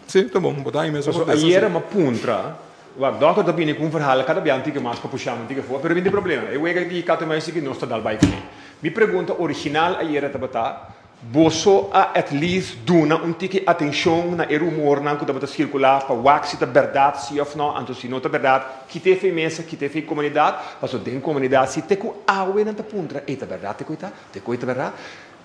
Sí, ta bon, bo ta ahí mes. Pasobra ayera mi a puntra, wak, dòkter ta bini ku un verhaal kada bia un tiki mas pa pusha mi un tiki for, pero mi tin problema. E wega di kat en muis aki nos ta dal bai kuné. Mi pregunta original ayera tabata, Boso a at least duna un tiki atenshon na e rumornan ku tabata sirkulá pa wak si ta bèrdat si òf nò? Anto si no ta bèrdat, kite efe mesa, kite efe komunidat, pasobra den komunidat si te ku awe nan ta puntra, ey ta bèrdat te ku e ta? Te ku e ta bèrdat?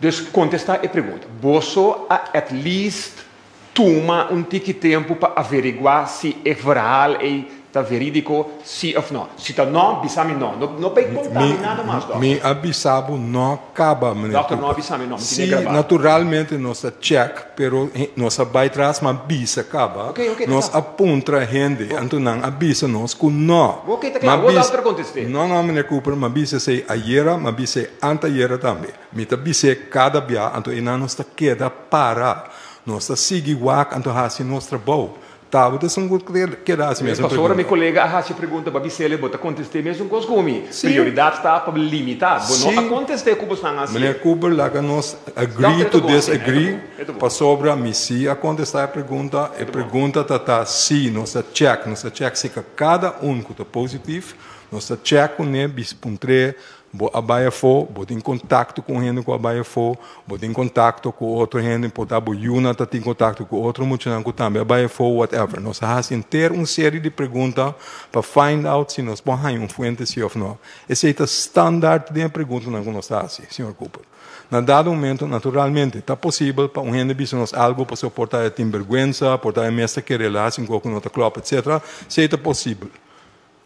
Dus kontestá e pregunta, boso a at least Tuma un tiki tempu pa averiguá si e verhaal ei ta verídiko, sí òf nò. Si ta nò, bisa mi nò. No, no bai konta mi nada mas, dòkter. Mi a bisa bo nò kaba, meneer Dòkter no a Cooper. bisa mi nò, mi tene Sí, grabá. naturalmente nos ta chèk, pero nos a bai tras, ma bisa kaba. Oké, oké, ta Nos kla. a puntra hende, Bo. anto nan a bisa nos ku nò. Bo, oké, ta Ma kla. Bo, bisa, dòkter, kontest'é. No, no, meneer Cooper, m'a bisa esei ayera, m'a bisa esei antayera tambe. Mi ta bis'é kada bia, anto einan nos ta keda para. Nos ta sigui wak anto hasi nos trabou. Tabata esun ku keda hasi mesun Pasobra mi pregunta. kolega a hasi e pregunta, bo a bis'el, bo ta kontest'é mesun kos ku mi. Sí. Prioridat ta pa limitá. Bo no a Sí. kontest'é ku bosnan a hasié. Meneer Cooper, laga nos agree Dòkter, e ta to bon asina, e ta disagree, bon, e ta bon. pasobra mi sí a kontestá e pregunta. E E ta bon. pregunta ta ta sí, nos ta chèk, nos ta chèk si ka kada un ku ta positif, nos ta chèk kuné, bis puntr'é, Bo a bai afó, bo tin kontakto ku un hende ku a bai afó, bo tin kontakto ku otro hende, por ta bo yunan ta tin kontakto ku otro muchanan ku tambe a bai afó, whatever. Nos a hasi henter un serie di pregunta pa find out si nos por haña un fuente si òf no. Esei ta standaard den e preguntanan ku nos ta hasi, señor Cooper. Na dado momento, naturalmente, ta posibel pa un hende bisa nos algu pasobra por ta e tin bergwensa, por ta e mes ta kere el a hasi un kos ku no ta klòp, etcetera. Esei ta posibel.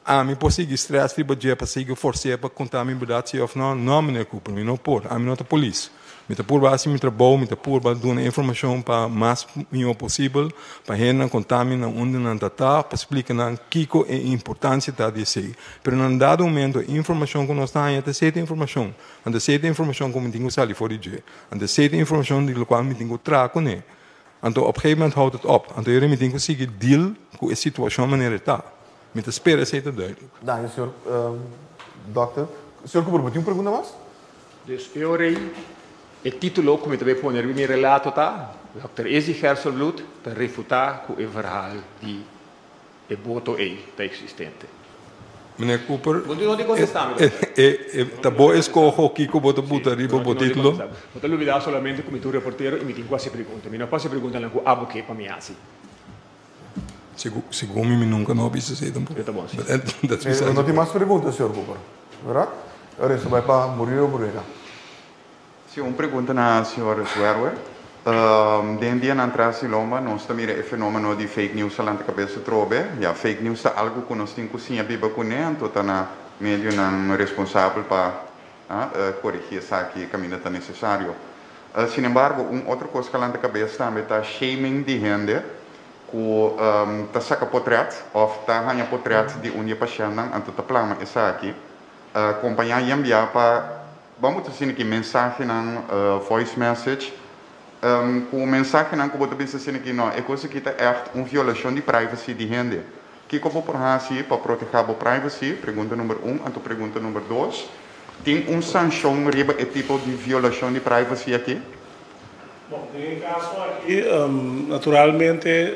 Ami por sigui stress riba dje pa sigui fors'é pa konta mi bèrdat si òf nò? Nò, meneer Cooper, mi no por. Ami no ta polis. Mi ta purba hasi mi trabou, mi ta purba duna informashon pa mas mihó posibel pa hendenan konta mi na unda nan ta ta, pa splika nan kiko e importansia ta di esei. Pero na un dado momento e informashon ku nos ta haña ta esei ta informashon. Anto esei ta informashon ku mi tin ku sali for di dje. Anto esei ta informashon di lokual mi tin ku traha kuné. Anto op gegeven moment houdt het op. Anto yere mi tin ku sigui deal ku e situashon manera e ta. Mi ta spera esei ta duidelijk. Danki señor Dokter. Señor Cooper, bo tin un pregunta mas? Dus e ora ei, e título ku mi ta bai pone riba mi relato ta, Dòkter Izzy Gerstenbluth ta refutá ku e verhaal di e boto ei ta eksistente. Meneer Cooper, Bo no tin kontestá mi, dòkter. e ta bo eskoho kiko bo ta buta riba bo título? Bo ta lubidá solamente ku mi ta un reportero i mi tin ku hasi pregunta. Mi no por hasi preguntanan ku abo ke pa mi hasi. Segun mi, mi nunka no a bisa esei tampoco. Yo ta bon, si. That's besides No tin mas pregunta, señor Cooper, verdad? Ora eso bai pa Murilo Burega. Si, un pregunta na señor Zwerwer. Den dianan tras di lomba nos ta mira e fenomeno di fake news a lanta kabes atrobe. Ya, fake news ta algu ku nos tin ku siña biba kuné, anto ta na medionan responsabel pa korigí esaki kaminda ta nesesario. Sinembargo, un otro kos ku a lanta kabes tambe ta shaming di hende ku ta saka potrèt òf ta haña potrèt di un di e pashèntnan anto ta plama esaki. Kompañá i enviá pa, ban bo ta asina ki mensahenan, voice message, ku mensahenan ku bo ta bisa asina ki no, e kos aki ta ègt un violashon di privacy di hende. Kiko bo por hasi pa protehá bo privacy? Pregunta number un. Anto pregunta number dos, tin un sanshon riba e tipo di violashon di privacy aki? Bon, den e kaso aki, naturalmente,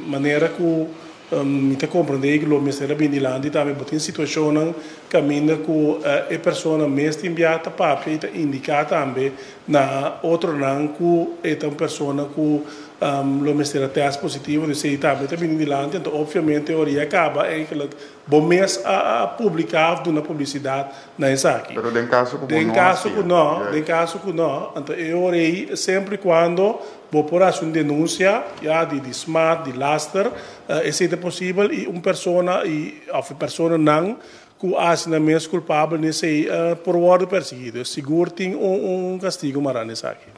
manera ku mi ta komprendé i lo mester a bini dilanti tambe, bo tin situashonnan kaminda ku e persona mes tin bia ta papia i ta indiká tambe na otronan ku e ta un persona ku lo mester a tèst positivo, dus ei tambe ta bini dilanti. Anto opviamente ora i a kaba eigenlijk bo mes a publiká òf duna publisidat na esaki. Pero den kaso ku bo Den no kaso ku hasié. no, den kaso ku no, anto e ora ei semper i kuando bo por hasi un denunsia ya di di smaad, di laster, esei ta posibel i un persona i òf e personanan Ku hasi nan mes kulpabel den esei por wòrdu persiguí. Dus sigur tin un kastigu mará na esaki.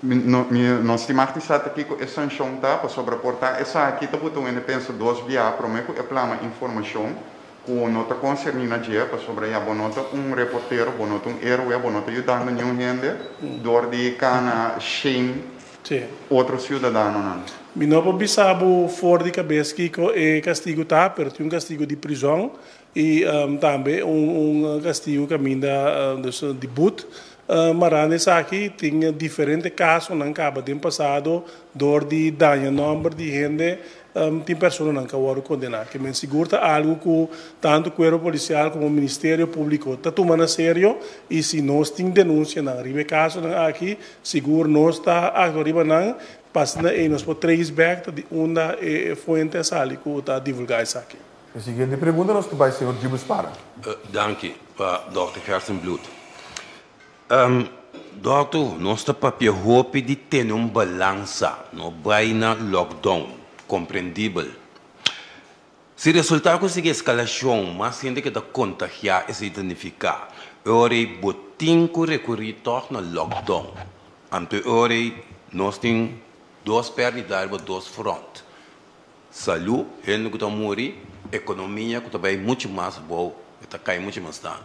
Mi no stima di sa ta kiko e sanshon ta, pasobra por ta esaki ta buta un hende pensa dos bia promé ku e plama informashon ku no ta konserní na dje, pasobra ya bo no ta un reportero, bo no ta un héroe, bo no ta yudando niun hende dor di kana shame otro siudadanonan. Mi no por bisa bo for di kabes kiko e kastigu ta, pero tin un kastigu di prizòn i tambe un kastigu kaminda dus di but. Mará na esaki tin diferente kasonan kaba den pasado dor di daña nòmber di hende tin personanan ku a wòrdu kondená. Ke men sigur ta algu ku tantu Kuerpo Polisial komo Ministerio Públiko ta tuma na serio i si nos tin denunsianan riba e kasonan aki sigur nos ta aktua riba nan pa asina ei nos por trace back ta di unda e fuente a sali ku ta divulgá esaki. E siguiente pregunta nos ta bai señor Jubes Parra. Danki pa Dòkter Gerstenbluth. Dòkter, nos ta papia hopi di tene un balansa, no bai na lockdown, komprendibel. Si resultá ku sigui eskalashon, mas hende ke ta kontagiá, esei ta nifiká e ora ei bo tin ku rekurí tòg na lockdown. Anto e ora ei nos tin dos pèrdida riba dos frònt. Salú, hende ku ta muri, ekonomia ku ta bai muchu mas abou, e ta kai muchu mas tantu.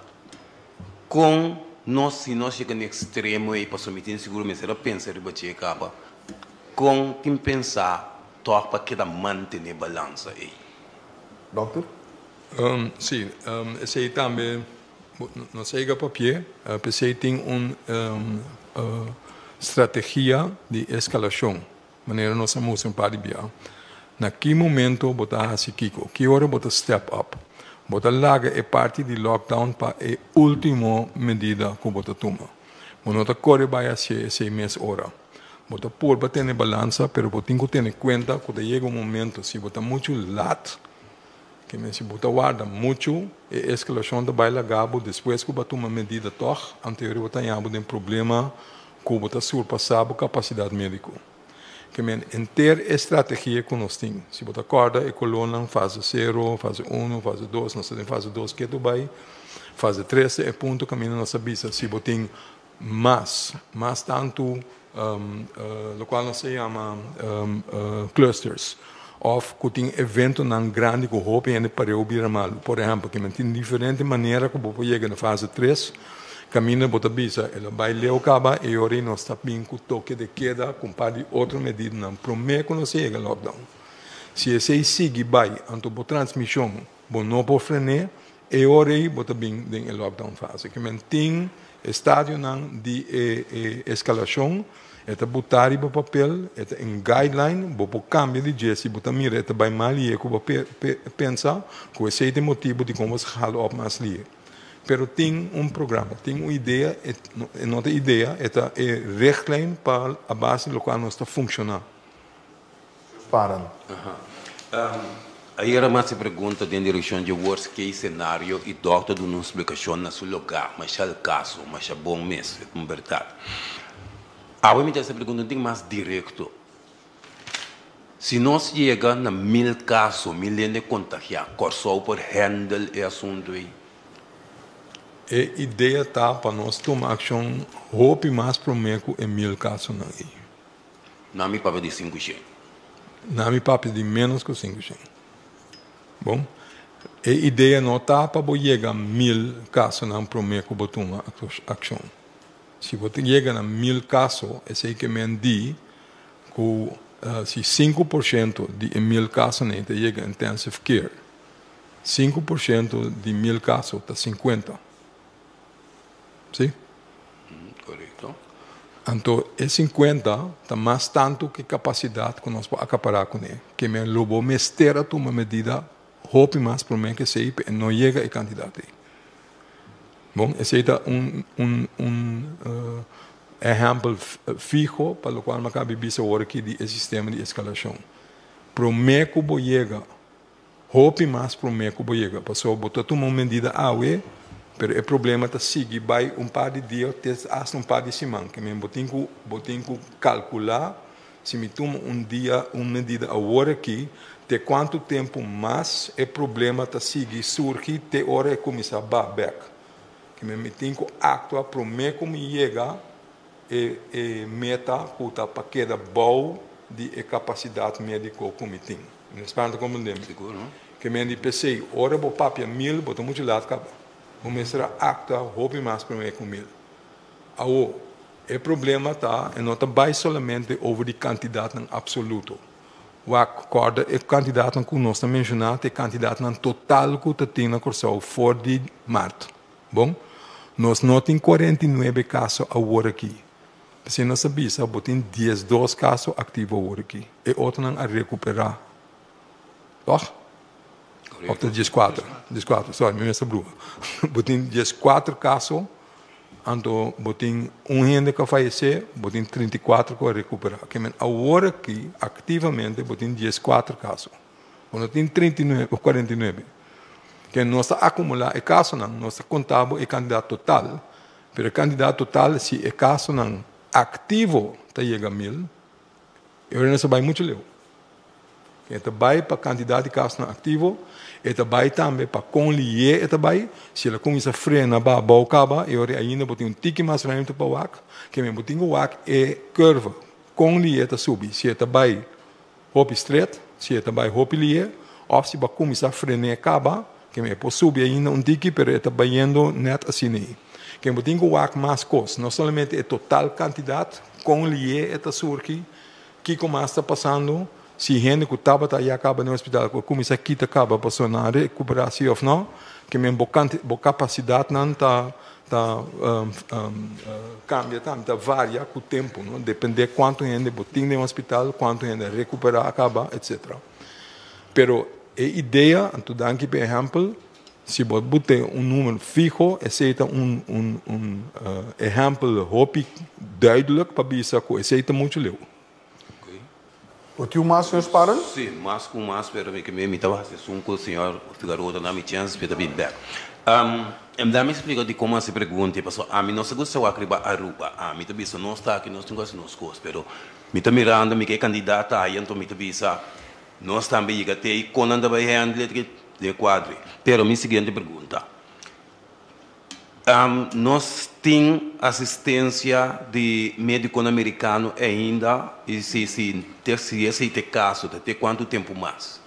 Kon nos, si nos yega na ekstremo ei, pasobra mi tin sigur mester a pensa riba dje kaba, kon tin pensá tòg pa keda mantené balansa ei? Dòkter? Sí, esei tambe nos a yega papié, p'esei tin un strategia di eskalashon. Manera nos a mustra un par di bia, na ki momento bo ta hasi kiko, ki ora bo ta step up. Bo ta laga e parti di lockdown pa e ultimo medida ku bo ta tuma. Bo no ta kore bai hasié esei mes ora. Bo ta purba tene balansa, pero bo tin ku tene kuenta ku ta yega un momento si bo ta muchu lat, ke men si bo ta warda muchu, e eskalashon ta bai laga bo despues ku bo a tuma medida tòg, anterior bo ta haña bo den problema ku bo ta surpasá bo kapasidat médiko. Ke men henter e strategia ku nos tin. Si bo ta kòrda e kolónan fase sero, fase unu, fase dos, nos ta den fase dos ketu bai. Fase tres ta e punto kaminda nos ta bisa si bo tin mas, mas tantu lokual nos ta yama clusters òf ku tin eventonan grandi ku hopi hende pareu bira malu. Por ehèmpel, ke men tin diferente manera ku bo por yega na fase tres. Kaminda bo ta bisa el a bai leu kaba e ora ei nos ta bin ku toke de keda ku un par di otro medidanan promé ku nos a yega lockdown. Si esei sigui bai anto bo transmishon bo no por frené e ora ei bo ta bin den e lockdown fase. Ke men tin e stadionan di e e eskalashon e ta butá riba papel e ta un guideline bo por kambia di dje si bo ta mira e ta bai mal lihe ku bo pensa ku esei ta e motibu dikon bo sa hala òp mas lihe. Pero tin un programa, tin un idea, e no ta idea, e ta e richtlijn pa a base di locual nos ta funciona. Paran. Ayera mi hasi pregunta den direccion dje worst case scenario y dokter duna un splicacion na su loga, masha al caso, masha bon mes, e ta un berdad. Awe mi ta hasi pregunta un tin mas directo. Si nos yega na mil kaso, mil hende kontagiá, Kòrsou por hèndel e asuntu ei? E idea ta pa nos tuma akshon hopi mas promé ku e mil kasonan ei. Na mi papia di sinku shen. Na mi papia di ménos ku sinku shen. Bon, e idea no ta pa bo yega mil kasonan promé ku bo tuma akshon. Si bo ta yega na mil kaso, esei ke men di ku si 5% di e 1000 kasonan ta yega intensive care, 5% di 1000 kaso ta 50. Si? Korekto. Anto e 50 ta mas tantu ku e kapasidat ku nos por akapará kuné. Ke men lo bo mester a tuma medida hopi mas promé ku esei pa e no yega e kantidat ei. Bon, esei ta un un un ehèmpel fiho pa lokual mi a kaba di bisa awor aki di e sistema di eskalashon. Promé ku bo yega, hopi mas promé ku bo yega, pasobra bo ta tuma un medida awe, pero e problema ta sigui bai un par di dia te asta un par di siman. Ke men bo tin ku bo tin ku kalkulá Si mi tuma un dia un medida awor aki, te kuantu tempu mas e problema ta sigui surgi te ora e kuminsá ba bèk? Ke mi tin ku aktua promé ku mi yega e e meta ku ta pa keda bou di e kapasidat médiko ku mi tin. Mi ta spera ta komprendé mi. Sigur, no? Ke men di p'esei, ora bo papia mil, bo ta muchu lat kaba. Bo mester a aktua hopi mas promé ku mil. Awo, e problema ta, e no ta bai solamente over di kantidatnan apsoluto. Wak, kòrda e kantidatnan ku nos ta menshoná ta e kantidatnan total ku ta tin na Kòrsou for di mart. Bon? Nos no tin 49 kaso awor aki. Si nos bisa, bo tin 12 kaso aktivo awor aki. E otronan a rekuperá. Toch? Òf 14? 14, sorry, mi mes a brua. Bo tin 14 kaso, anto bo tin un hende ku a fayesé, bo tin 34 ku a rekuperá. Ke men awor aki, aktivamente, bo tin 14 kaso. Bo no tin 39 òf 49. Ke nos ta akumulá e kasonan, nos ta konta bo e kantidat total, pero e kantidat total, si e kasonan aktivo ta yega 1000, e ora nos ta bai muchu leu. E ta bai pa kantidat di kasonan aktivo, e ta bai tambe pa kon lié e ta bai. Si el a kuminsá frena ba abou kaba, e ora ainda bo tin un tiki mas ruimte pa wak, ke men bo tin ku wak e kurve, kon lié ta subi, si e ta bai hopi stret, si e ta bai hopi lié, òf si bo a kuminsá fren'é kaba, ke men e por subi ainda un tiki, pero e ta bayendo nèt asina ei. Ke bo tin ku wak mas kos, no solamente e total kantidat, kon lié e ta surgi, Kiko mas ta pasando? Si hende ku tabata ya kaba den hospital ku a kuminsá kita kaba pasobra nan a rekuperá si òf nò, ke men bo kanti bo kapasidatnan ta ta kambia tambe, ta varia ku tempu, no? Dependé kuantu hende bo tin den hospital, kuantu hende a rekuperá a kaba, etsetera. Pero e idea, anto danki pa e ehèmpel, Si bo bute un numero fiho, esei ta un un un ehempel hopi duidelijk pa bisa ku esei ta muchu leu. Bo tin un mas, señor Sparren? Sí, mas ku mas, pero mi ke mi ta hasi esun ku señor Figaroa ta na mi chèns pa e ta bin bèk. Dame splika dikon mi hasi pregunta, pasobra ami no sa gusta wak riba Aruba. Ami ta bisa nos ta aki, nos tin ku hasi nos kos, pero mi ta mirando mi ke e kandidata aya, anto mi ta bisa nos tambe yega te ei, kon nan ta bai handle e Den kuadro. Pero mi siguiente pregunta, nos tin asistencia di mediconan mericano ainda y si si si esey ta e caso ta te cuanto tempo mas?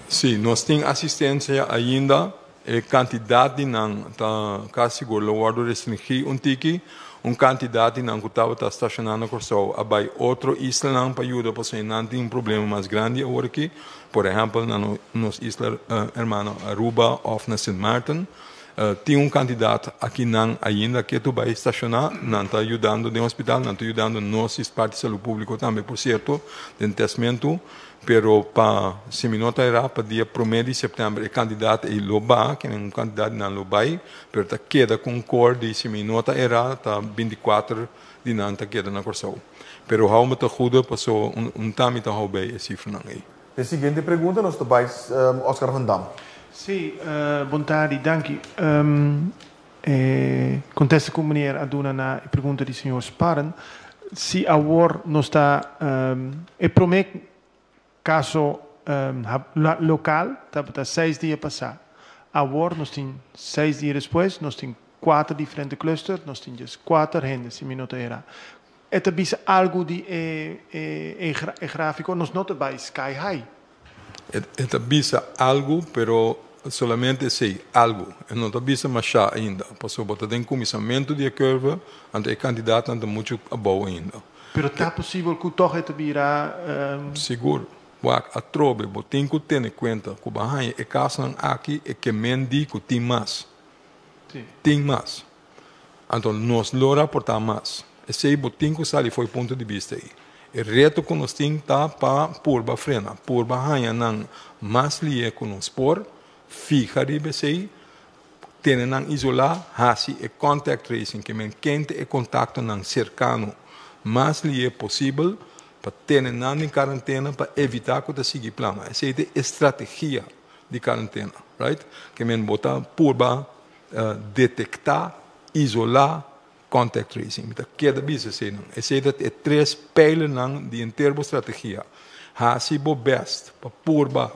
Si, nos tin asistencia ainda, e cantidad di nan ta casi sigur lo wordo restringi un tiki, un cantidad di nan cu tabata staciona na Corsou a bay otro islanan pa yuda pasobra nan tin un problema mas grandi awor aki. Por ehèmpel na nos isla hermano Aruba òf na Sint Maarten tin un kantidat akinan ainda ke tu bai stashoná. Nan ta yudando den hospital, nan ta yudando nos i parti salú públiko tambe por sierto den tèstmentu. Pero pa si mi no ta erá pa dia promé di sèptèmber e kantidat ei lo baha, ke un kantidat di nan lo bai, pero ta keda ku un kor di si mi no ta erá ta 24 di nan ta keda na Kòrsou. Pero hou mi ta goede paso un ta mi ta hou bij e cifranan ei. E siguiente pregunta nos ta bai Oscar van Dam. Sí, bon tardi, danki. E kontesta ku meneer a duna na e pregunta di señor Sparren, si awor nos ta e promé kaso lokal tabata seis dia pasá, awor nos tin seis dia despues nos tin kuater diferente cluster, nos tin djes kuater hende si mi no ta erá. E ta bisa algu di e e e gráfiko, nos no ta bai sky high. E ta bisa algu, pero solamente esei, algu. E no ta bisa mashá ainda, pasobra bo ta den kuminsamentu di e curve, anto e kantidatnan ta muchu abou ainda. Pero ta posibel ku tòg e ta bira. Sigur. Wak, atrobe bo tin ku tene kuenta ku bo a haña e kasonan aki e ke men di ku tin mas. Tin mas. Anto nos lo raportá mas. Esei bo tin ku sali for e punto di bista ei. E reto ku nos tin ta pa purba frena, purba haña nan mas lié ku nos por, fiha riba esei, tene nan isolá, hasi e contact tracing, ke men kente e kontaktonan serkano mas lié posibel pa tene nan den karantena pa evitá ku ta sigui plama. Esei ta e strategia di karantena, right? Ke men bo ta purba detektá, isolá, contact tracing. Mi ta keda bisa eseinan. Esei ta e tres pijlernan di henter bo strategia. Hasi bo best pa purba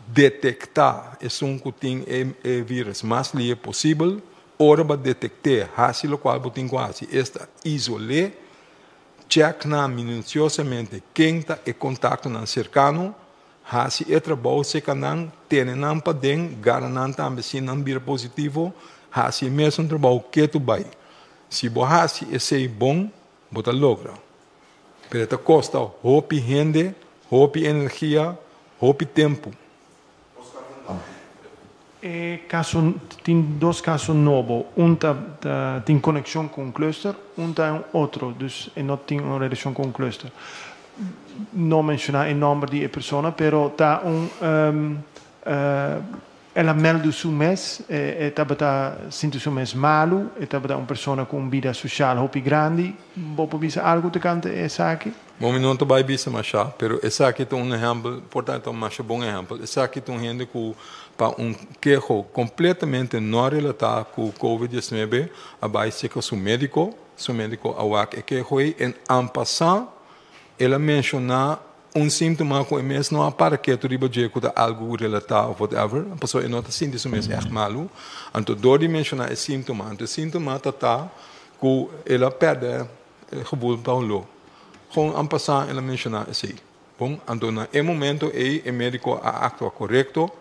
detektá esun ku tin e virus mas lihe posibel. Ora bo a detekt'é, hasi lokual bo tin ku hasi, esta isol'é, chèk nan minusiosamente ken ta e kontaktonan serkano, Hasi e trabou seka nan, tene nan paden, gara nan tambe si nan bira positivo, hasi e mesun trabou ketu bai. Si bo hasi esei bon, bo ta logra. Pero e ta kosta hopi hende, hopi energia, hopi tempu. E kaso tin dos kaso nobo, un ta tin konekshon ku un cluster, un ta un otro, dus e no tin un relashon ku un cluster. No menshoná e nòmber di e persona, pero ta un El a meldu su mes, e tabata sinti su mes malu, e tabata un persona ku un bida sosial hopi grandi. Bo por bisa algu tokante esaki? Bon, mi no ta bai bisa mashá, pero esaki ta un ehèmpel, por ta un masha bon ehèmpel. Esaki ta un hende ku pa un keho kompletamente no relatá ku covid 19 a bai seka su médiko, su médiko a wak e keho ei en en passant el a menshoná Un síntoma ku e mes no a para ketu riba dje ku ta algu relatá òf whatever, pasobra e no ta sinti su mes ègt malu. Anto dor di menshoná e síntoma, anto e síntoma ta ta ku el a pèrdè e gevoel pa holó. Gewoon en passant el a menshoná esei. Bon, anto na e momento ei e médiko a aktua korekto,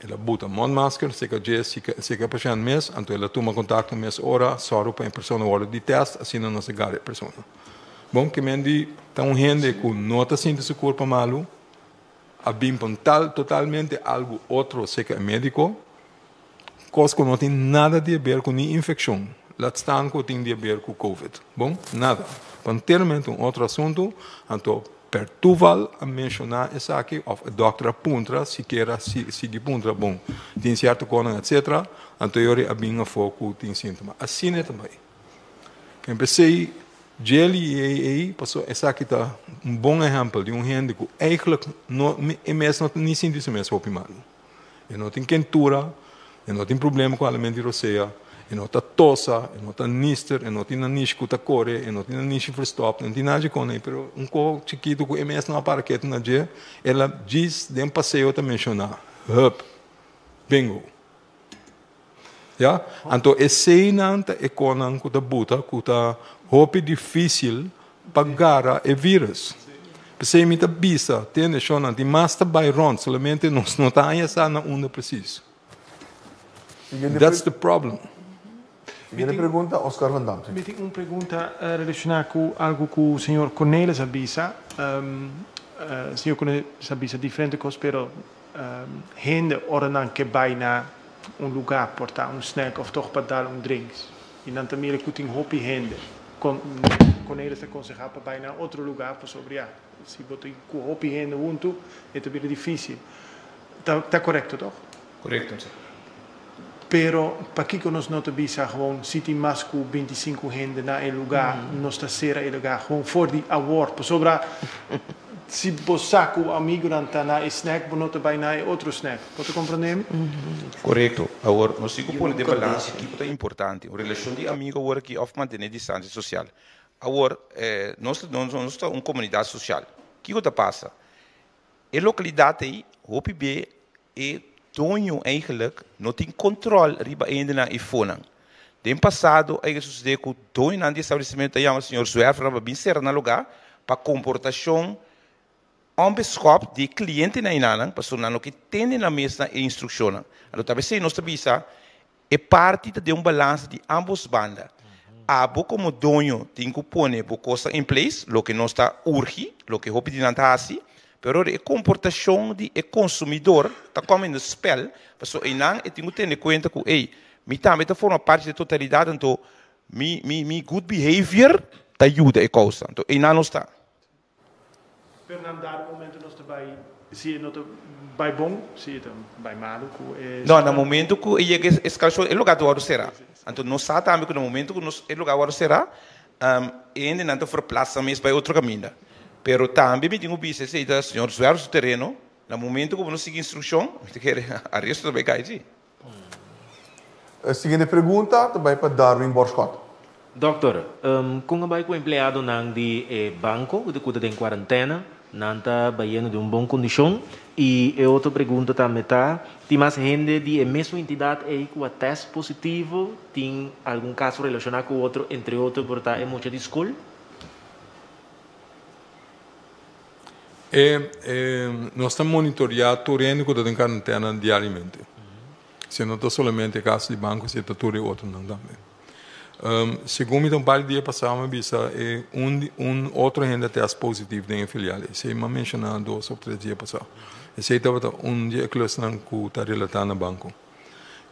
el a buta mondmasker seka dje, seka e pashènt mes, anto el a tuma kontakto mes ora, sòru pa e persona wòrdu di tèst, asina nos a gara e persona. Bon, ke men di ta un hende ku no ta sinti su kurpa malu, a bin pa un tal totalmente algu otro seka e médiko, kos ku no tin nada di haber ku ni infekshon, laat staan ku tin di haber ku covid. Bon, nada. Pa enteramente un otro asuntu, anto Per toeval a menshoná esaki òf e dòkter a puntra sikiera sigui puntra bon tin sierto konan etcetera anto yori a bin afó ku tin síntoma. Asina e ta bai. Ken p'esei djeli i ei ei pasobra esaki ta un bon ehèmpel di un hende ku eigentlik no e mes no ta ni sinti su mes hopi malu. E no tin kentura, e no tin problema ku alimento di rosea, e no ta tosa, e no ta nister, e no tin nanishi ku ta kore, e no tin nanishi verstòp, e no tin nada dje kon ei, pero un ko chikitu ku e mes no a para ketu na dje, el a djis den paseo ta menshoná, Hup, bingo. Ya? Anto eseinan ta e konan ku ta buta ku ta hopi difísil pa gara e vírus. P'esei mi ta bisa, tende shonnan, tin mas ta bai rònt, solamente nos no ta haña sa na unda presis. That's the problem. Siguiente pregunta, Oscar van Dam. Mi tin un pregunta relashoná ku algu ku señor Cornelis a bisa. Señor Cornelis a bisa diferente kos, pero Hende ora nan ke bai na un lugá por ta un snack of tog pa dal un drinks i nan ta mira ku tin hopi hende. Cornelis ta konsehá pa bai na otro lugá pasobra ya si bo ta ku hopi hende huntu e ta bira difísil. Ta korekto tog? Korekto si. Pero pakiko nos no ta bisa gewoon si tin mas ku 25 hende na e lugá nos ta sera e lugá gewoon for di awor pasobra si bo sa ku bo amigunan ta na e snack bo no ta bai na e otro snack. Bo ta komprendé mi? Korekto. Awor nos tin ku pone den balansa kiko ta importante, un relashon di amigu awor aki òf mantené distansia sosial. Awor nos nos ta un komunidat sosial. Kiko ta pasa? E lokalidat ei hopi be e doño eigenlijk no tin control riba e hendenan ei fonan. Den pasado a yega sucede cu doñonan di establecimento ta yama señor Zwerver pa bin cera nan lugar pa comportacion onbeschoft di e clientenan einanan pasobra nan no ke tende nan mes na e instruccionnan. Anto ta besey nos ta bisa E parti ta den un balansa di ambos banda. Abo komo doño tin ku pone bo kosnan in place, loke nos ta urgi, loke hopi di nan ta hasi, pero e komportashon di e konsumidor ta kòm in de spèl, pasobra einan e tin ku tene kuenta ku, ey, mi tambe ta forma parti di e totalidat, anto mi mi mi good behavior ta yuda e kousa. Anto einan nos ta. Pero na un dado momento nos ta bai, si e no ta bai bon, si e ta bai malu ku e. No, na momento ku e yega e eskalashon, e lugar ta wòrdu será. Anto nos sa tambe ku na momento ku nos e lugar wòrdu será, e hendenan ta verplasa mes bai otro kaminda. Pero tambe mi tin ku bisa esei ta señor Zwerf su tereno, na momento ku bo no sigui instrukshon, mi ta kere aresto ta bai kai si. E siguiente pregunta ta bai pa Darwin Borschot. Dokter, kon a bai ku empleadonan di e banko ku ta den kuarentena? Nan ta bayendo den un bon kondishon? I e otro pregunta tambe ta, tin mas hende di e mesun entidat ei ku a tèst positivo? Tin algun kaso relashoná ku otro, entre otro por ta e mucha di skol? E nos ta monitoreá tur hende ku ta den karentena diariamente. Si no ta solamente e kaso di banko, si ta tur e otronan tambe. Segun mi ta un par di dia pasá mi a bisa e un un otro hende a tèst positivo den e filial. Esei mi a menshoná dos òf tres dia pasá. Esei tabata un di e klusnan ku ta relatá na banko.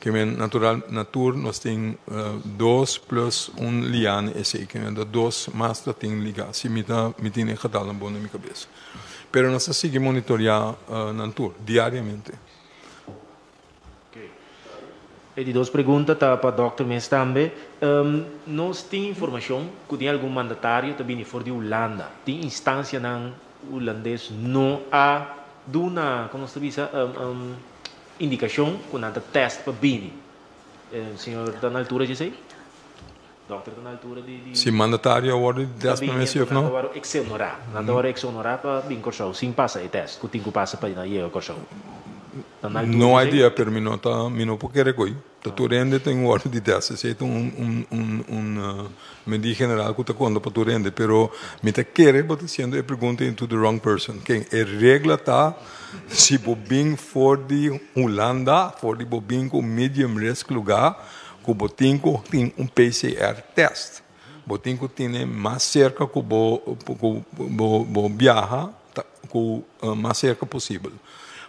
Ke men natural na tur nos tin dos plus un liane esei ke men ta dos mas ta tin liga si mi ta mi tin e getalnan bon den mi kabes. Pero nos ta sigui monitorea nan tur diariamente. E di dos pregunta ta pa dòkter mes tambe. Nos tin informashon ku tin algun mandatario ta bini for di Hulanda. Tin instansianan hulandes no a duna, kon nos ta bisa, indikashon ku nan ta tèst pa bini. Señor ta na altura di esei? Dòkter ta na altura di. Si mandatario a wòrdu di tèst pa mesi òf no? Nan ta wòrdu eksonorá. Nan ta wòrdu eksonorá pa bin Kòrsou sin pasa e tèst ku tin ku pasa pa nan yega Kòrsou. Ta na altura No di esei? idea, pero mi no ta, mi no por kere ku ei. Ta tur hende tin wòrdu di tèst. Esei ta un un un un medida general ku ta konta pa tur hende. Pero mi ta kere bo ta hasiendo e pregunta into the wrong person. Ken e regla ta si bo bin for di Hulanda, for di bo bin ku medium risk lugá, ku bo tin ku tin un PCR tèst. Bo tin ku tene mas serka ku bo ku bo bo biaha ta ku mas serka posibel.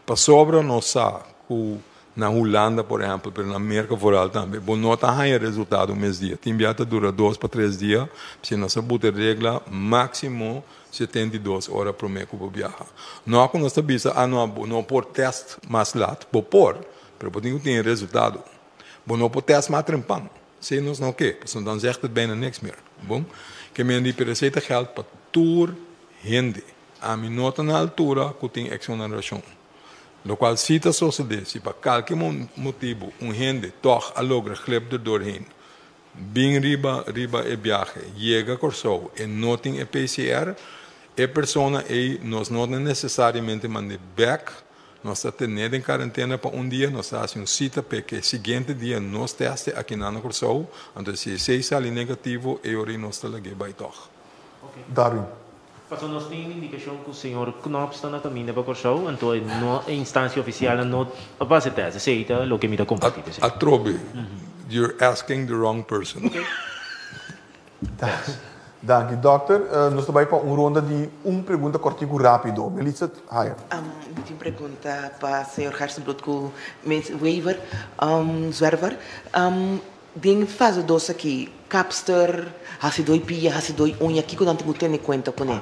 Pasobra nos sa ku na Hulanda por ehèmpel, pero na Merka vooral tambe, bo no ta haña resultado mes dia. Tin bia ta dura dos pa tres dia, p'esei nos a buta e regla máksimo 72 ora promé ku bo biaha. No ku nos ta bisa, ah no, bo no por tèst mas lat. Bo por, pero bo tin ku tin e resultado. Bo no por tèst mas trempan. Esei nos no ke, pasobra dan zegt het bijna niks meer. Bon? Ke men di, pero esei ta gèld pa tur hende. Ami no ta na altura ku tin eksonerashon. Lokual si ta sosodé, si pa kalke motibu un hende tòg a logra glip der doorheen, bin riba riba e biahe, yega Kòrsou e no tin e PCR, e persona ei nos no ta nesesariamente mand'é bèk, nos ta ten'é den karentena pa un dia, nos ta hasi un sita p'e ke siguiente dia nos tèst'e akinan na Kòrsou, anto si esei sali negativo e ora ei nos ta lag'é bai tòg. Darwin. Pasobra nos tin indikashon ku señor Knops ta na kaminda pa Kòrsou, anto e no e instansia ofisialnan no a pasa e tèst. Esei ta loke mi ta kompartí p'esei. Atrobe, you're asking the wrong person. Danki, dòkter. Nos ta bai pa un ronda di un pregunta kòrtiku rápido. Melissa Hayer. Mi tin pregunta pa señor Gerstenbluth ku Miss Wever, Zwerver. Den fase dos aki, kapster, hasidó i pia, hasidó i uña, kiko nan tin ku tene kuenta kuné?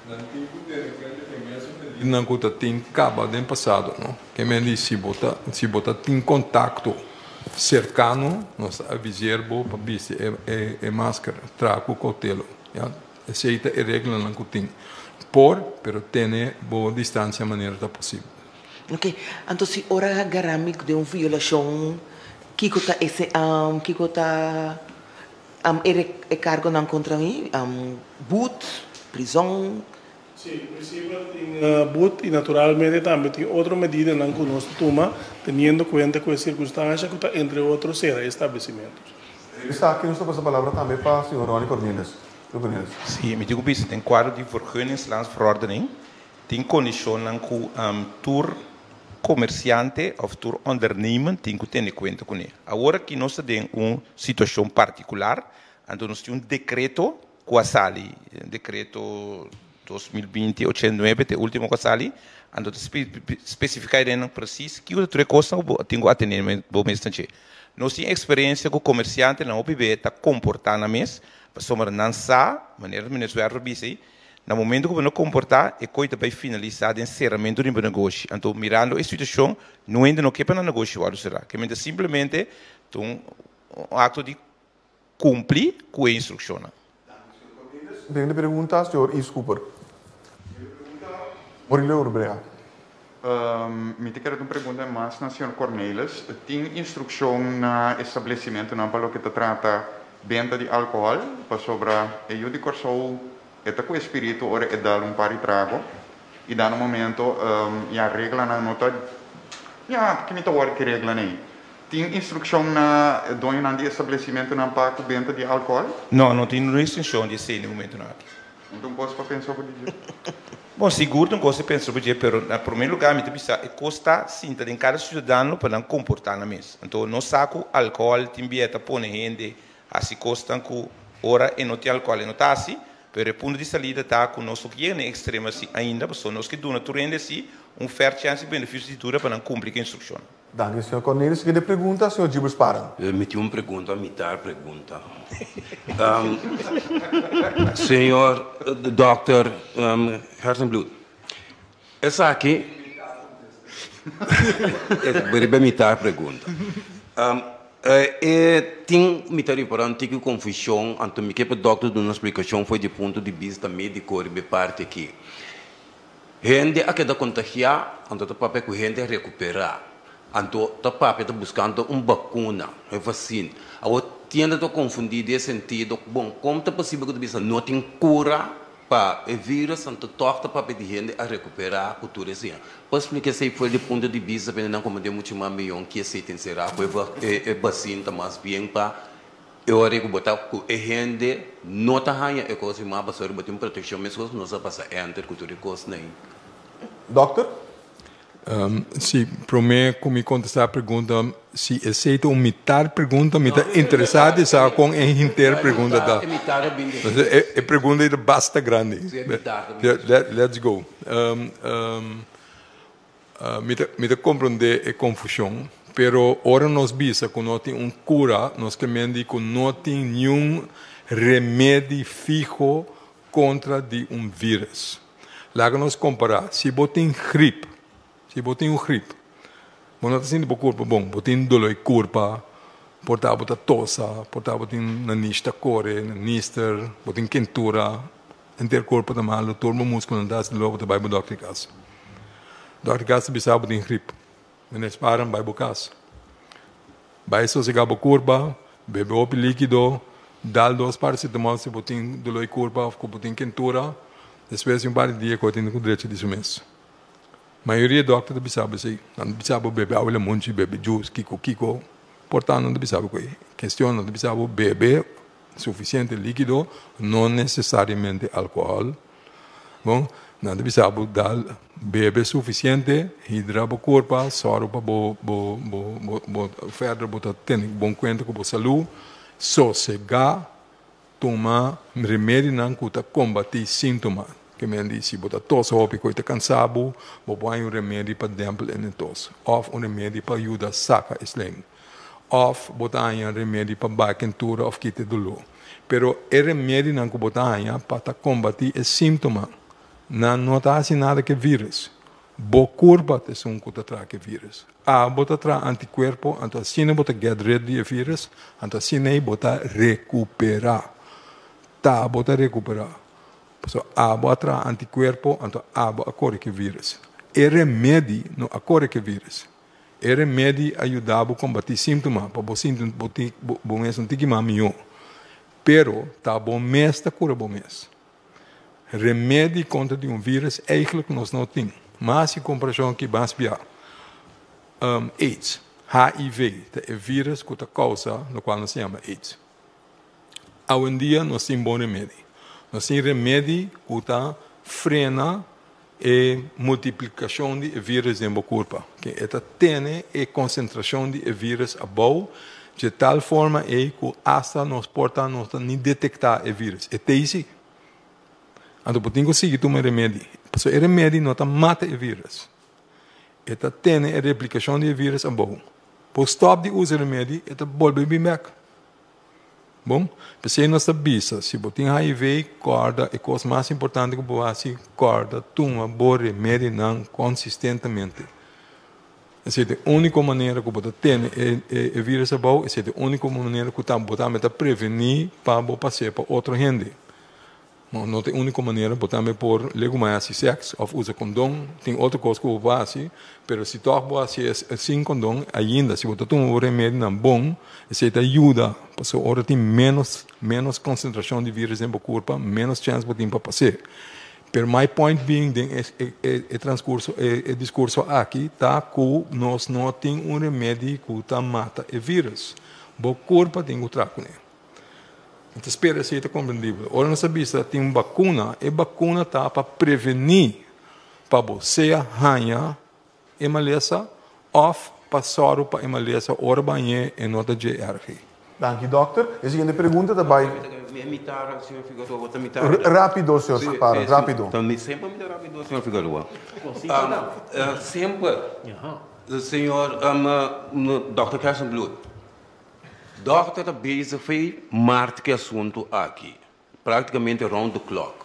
Nan tin ku tene kuenta ku e mesun medidanan ku ta tin kaba den pasado, no? Ke men di si bo ta si bo ta tin kontakto serkano, nos ta aviser bo pa bisti e e e maskara, traha ku koutelo, ya. Esei ta e reglanan ku tin. Por, pero tene bo distansia manera ta posibel. Ok, anto si ora gara mi den un violashon, kiko ta ese kiko ta e kargonan kontra mi? But, prizon? Sí, en prinsipio tin but i naturalmente tambe tin otro medidanan ku nos ta tuma teniendo kuenta ku e sirkunstansha ku ta entre otro sera e establesimentos. Esaki nos ta pasa palabra tambe pa señor Ronnie Cornelis. Señor Cornelis. Sí, mi tin ku bisa den kuadro di vergunningslandsverordening Tin kondishonnan ku tur komersiante òf tur ondernemer tin ku tene kuenta kuné. Awor aki nos ta den un situashon partikular, anto nos tin un dekreto ku a sali, dekreto 2020 89 ta e último ku a sali, anto ta spesifiká e rennan presis kiko ta tur e kosnan ku bo tin ku atené bo mes na dje. Nos tin eksperensia ku komersiantenan hopi be ta komportá nan mes, pasobra nan sa, manera Meneer Zwerver bisa ei, Na momento ku bo no komportá, e koi ta bai finalisá den seramentu di bo negoshi. Anto, mirando e situashon, no hende no ke pa nan negoshi wòrdu será. Ke mester simplemente ta un akto di kumpli ku e instrukshonnan. Siguiente pregunta, señor Yves Cooper. Murillo Urbrea. Mi ta kere un pregunta mas na señor Cornelis. Tin instrukshon na establesimentunan pa loke ta trata benta di alkohòl? Pasobra e yu di Kòrsou e ta ku e spiritu ora e dal un par di trago i dano momento ya reglanan no ta ya ke mi ta wòrdu ki reglanan ei. Tin instrukshon na doñonan di establesimentunan pa ku benta di alkohòl? No, no tin restrikshon di esei na e momentunan aki. No ta un kos pa pensa over di dje? Bon, sigur ta un kos pa pensa over dje, pero na promé lugá mi ta bisa e kos ta sinta den kada siudadano pa nan komportá nan mes. Anto nos sa ku alkohòl tin bia ta pone hende hasi kosnan ku ora e no tin alkohòl e no ta hasi, pero e punto di salida ta ku nos no ke yega na e ekstremo asi ainda, pasobra nos ke duna tur hende asi un fèr chèns i benefisio di duda pa nan kumpli ku e instrukshonnan. Danki señor Cornelis. Siguiente pregunta, señor Gilbert Sparen. Mi tin un pregunta, mitar pregunta. Señor Dòkter Gerstenbluth, esaki riba mitar pregunta. E tin mi ta ripara un tiki confusion, anto mi ke pa dòkter duna un splicacion for di punto di bista medico riba e parti aki. Hende a keda kontagiá, anto ta papia ku hende a rekuperá. Anto ta papia ta buskando un bakuna, un vasin. Awor tiende ta konfundí den e sentido, bon, kon ta posibel ku ta bisa no tin kura pa e vírus, anto tòg ta papia di hende a rekuperá ku tur esei? Por splika esei for di punto di bista pa hendenan komo den muchu mas miyon ki esei tin será ku e vasin ta mas bien pa E ora ku bo ta ku e hende no ta haña e kos di mas pasobra bo tin protekshon meskos ku nos a pasa enter ku tur e kosnan ei. Dòkter? Si, promé ku mi kontestá e pregunta, si esei ta un mitar pregunta, mi ta interesá di sa kon e henter pregunta ta. E pregunta ei ta basta grandi. Let's go. Mi ta mi ta komprondé e konfushon, pero ora nos bisa ku no tin un kura, nos ke men di ku no tin niun remedi fiho kontra di un vírus. Laga nos kompará, si bo tin grip, si bo tin un grip, bo no ta sinti bo kurpa bon, bo tin doló di kurpa, por ta bo ta tosa, por ta bo tin nanish ta kore, nanister, bo tin kentura, Henter kurpo ta malu, tur bo muskulonan ta hasi doló, bo ta bai bo dòkter di kas. Dòkter di kas ta bisa bo tin grip. Meneer Sparen, bai bo kas. Bai sosegá bo kurpa, bebe hopi líkido, dal dos paracetamol si bo tin doló di kurpa òf ku bo tin kentura. Despues di un par di dia ku tin ku drecha di su mes. Mayoria dòkter ta bisa bo esei. Nan ta bisa bo bebe awa lemonchi, bebe juice, kiko kiko. Por tanto nan ta bisa bo ku e kestion nan ta bisa bo bebe Sufisiente líkido, no nesesariamente alkohòl. Bon, nan ta bisa bo dal bebe sufisiente, hidra bo kurpa, sòru pa bo bo bo bo bo verder bo ta tene bon kuenta ku bo salú, sosegá, tuma remedinan ku ta kombatí síntoma. Ke men di si bo ta tos hopi ku e ta kansa bo, bo por haña un remedi pa dèmpel e tos òf un remedi pa yuda saka e slijm. Òf bo ta haña remedi pa baha kentura òf kita e doló. Pero e remedinan ku bo ta haña pa ta kombatí e síntoma, nan no ta hasi nada ku e vírùs. Bo kurpa ta esun ku ta traha ku e vírùs. Abo ta traha antikuerpo, anto asina bo ta get rid di e vírùs, anto asina ei bo ta rekuperá. Ta bo ta rekuperá. Pasobra abo a traha antikuerpo, anto abo a kore ku e vírùs. E remedi no a kore ku e vírùs. E remedi a yuda bo kombatí síntoma pa bo sinti bo tin bo mes un tiki mas mihó. Pero ta bo mes ta kura bo mes. Remedi kontra di un vírus eigentlik nos no tin. Mas si komparashon aki bas bia aids, HIV, ta e vírus ku ta kousa lokual nos ta yama aids. Awendia nos tin bon remedi. Nos tin remedi ku ta frena e multiplikashon di e vírus den bo kurpa. Ke e ta tene e konsentrashon di e vírus abou dje tal forma ei ku asta nos por ta no ta ni detektá e vírus. E ta ei si. Anto bo tin ku sigui tuma e remedi. Pasobra e remedi no ta mata e vírus. E ta tene e replikashon di e vírus abou. Bo stòp di usa e remedi, e ta bolbe bin bèk. Bon, p'esei nos ta bisa, si bo tin HIV, kòrda e kos mas importante ku bo hasi, kòrda tuma bo remedinan konsistentemente. Esei ta e úniko manera ku bo ta tene e e vírus abou, esei ta e úniko manera ku bo tambe ta prevení pa bo pas'é pa otro hende. No, no ta e úniko manera, bo tambe por legumai hasi sèks òf usa kondon, tin otro kos ku bo por hasi, pero si tòg bo hasi e sin kondon, ainda si bo ta tuma bo remedinan bon, esei ta yuda, pasobra ora tin ménos ménos konsentrashon di vírus den bo kurpa, ménos chèns bo tin pa pas'é. Pero my point being den e e e transkurso e e diskurso aki ta ku nos no tin un remedi ku ta mata e vírus, bo kurpa tin ku traha kuné. Mi ta spera esei ta komprendibel. Ora nos ta bisa tin un bakuna, e bakuna ta pa prevení pa bo sea haña e malesa òf pa sòru pa e malesa ora bo hañ'é e no ta dje èrg. Danki dòkter. E siguiente pregunta ta bai. Rápido señor Sparren, rápido. Semper mi ta rápido señor Figueroa. Semper. Señor um, Dr. Gerstenbluth, Dokter ta bezig fei maart ku e asuntu aki, praktikamente round the clock.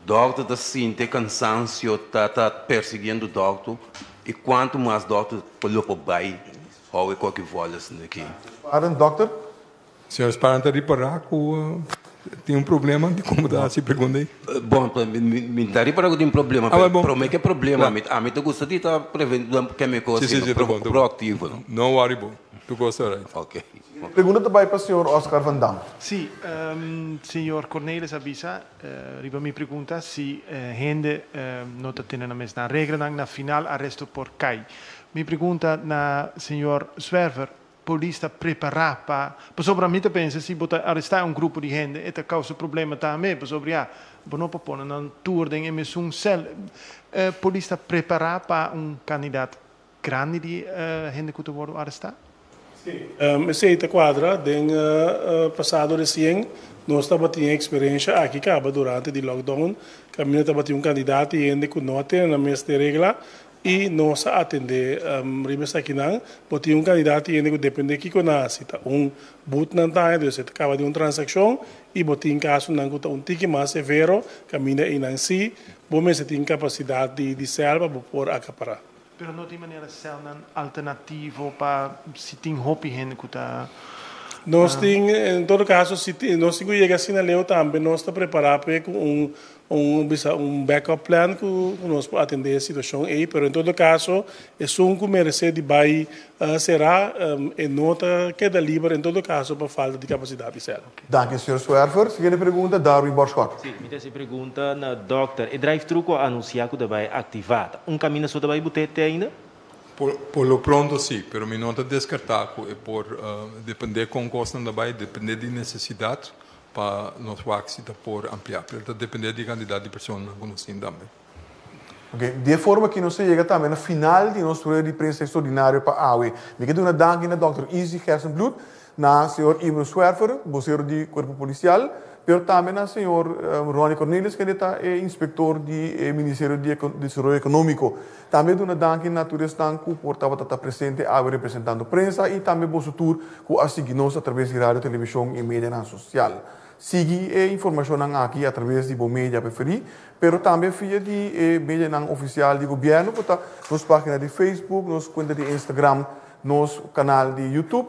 Dokter ta sinti e kansansio ta ta persiguiendo dokter i kuantu mas dokter lo por bai hou e koki vòles aki. Pardon, dokter? Señor Sparren ta ripará ku tin un problema di komo ta hasi pregunta ei? Bon, mi ta ripará ku tin problema, pero promé ke problema ami ta gusta di ta preveni keme kos asina, proaktivo. No worry bo, tur kos ta right. Ok. Pregunta ta bai pa señor Oscar van Dam. Sí, señor Cornelis a bisa riba mi pregunta si hende no ta tene nan mes nan reglanan, na final aresto por kai. Mi pregunta na señor Zwerver, Polis ta prepará pa, pasobra mi ta pensa si bo ta arestá un grupo di hende e ta kousa problema tambe, pasobra ya, bo no por pone nan tur den e mesun sèl. Polis ta prepará pa un kandidat grandi di hende ku ta wòrdu arestá? Sí, esei ta kuadra. Den pasado resien nos tabatin e eksperensha aki kaba durante di lockdown, kaminda tabatin un kandidat di hende ku no a tene nan mes den regla I nos a atendé riba esakinan. Bo tin un kandidat di hende ku dependé kiko nan hasi ta un but nan ta haña, dus e ta kaba di un transakshon i bo tin kasonan ku ta un tiki mas severo kaminda einan sí bo mester tin kapasidat di sèl pa bo por akapará. Pero no tin manera sèlnan alternativo pa si tin hopi hende ku ta. Nos tin, en todo kaso si nos tin ku yega asina leu tambe nos ta prepará p'e ku un Un bisa un backup plan ku nos por atendé e situashon ei, pero en todo kaso esun ku meresé di bai será e no ta keda liber en todo kaso pa falta di kapasidat di sèl. Danki señor Zwerver. Siguiente pregunta, Darwin Borschot. Sí, mi ta hasi pregunta na dòkter. E drive-thru ku a anunsiá ku ta bai aktivá, ta un kaminda so ta bai but'é te ainda? Por lo pronto sí, pero mi no ta deskartá ku e por dependé kon kosnan ta bai, dependé di nesesidat. Pa nos wak si ta por ampliá, pero ta dependé di e kantidat di personanan ku nos tin tambe. Ok, di e forma aki nos ta yega tambe na final di nos rueda di prensa extraordinario pa awe. Mi ke duna danki na dòkter Izzy Gerstenbluth, na señor Ibro Zwerver, bosero di Kuerpo Polisial, pero tambe na señor Ronnie Cornelius kende ta e inspektor di e Ministerio di Desaroyo Ekonómiko. Tambe duna danki na tur esnan ku por tabata ta presente awe representando prensa i tambe boso tur ku a sigui nos atraves di radio, televishon i medianan sosial. Sigui e informashonnan aki atraves di bo media preferí, pero tambe via di e medianan ofisial di gobièrnu ku ta nos página di Facebook, nos kuenta di Instagram, nos kanal di YouTube,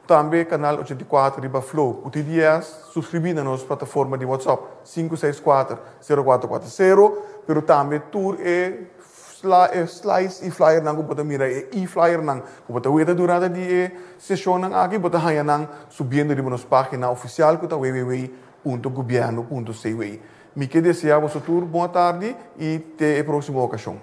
Tambe Canal 84 riba Flow ku TDS, suskribí na nos plataforma di WhatsApp 564 0440, pero tambe tur e e slides i flyernan ku bo ta mira, e e-flyernan ku bo ta weta durante di e seshonnan aki, bo ta haña nan subiendo riba nos página ofisial ku ta www.gobierno.cw. Mi ke deseá boso tur bon atardi i te e próksimo okashon.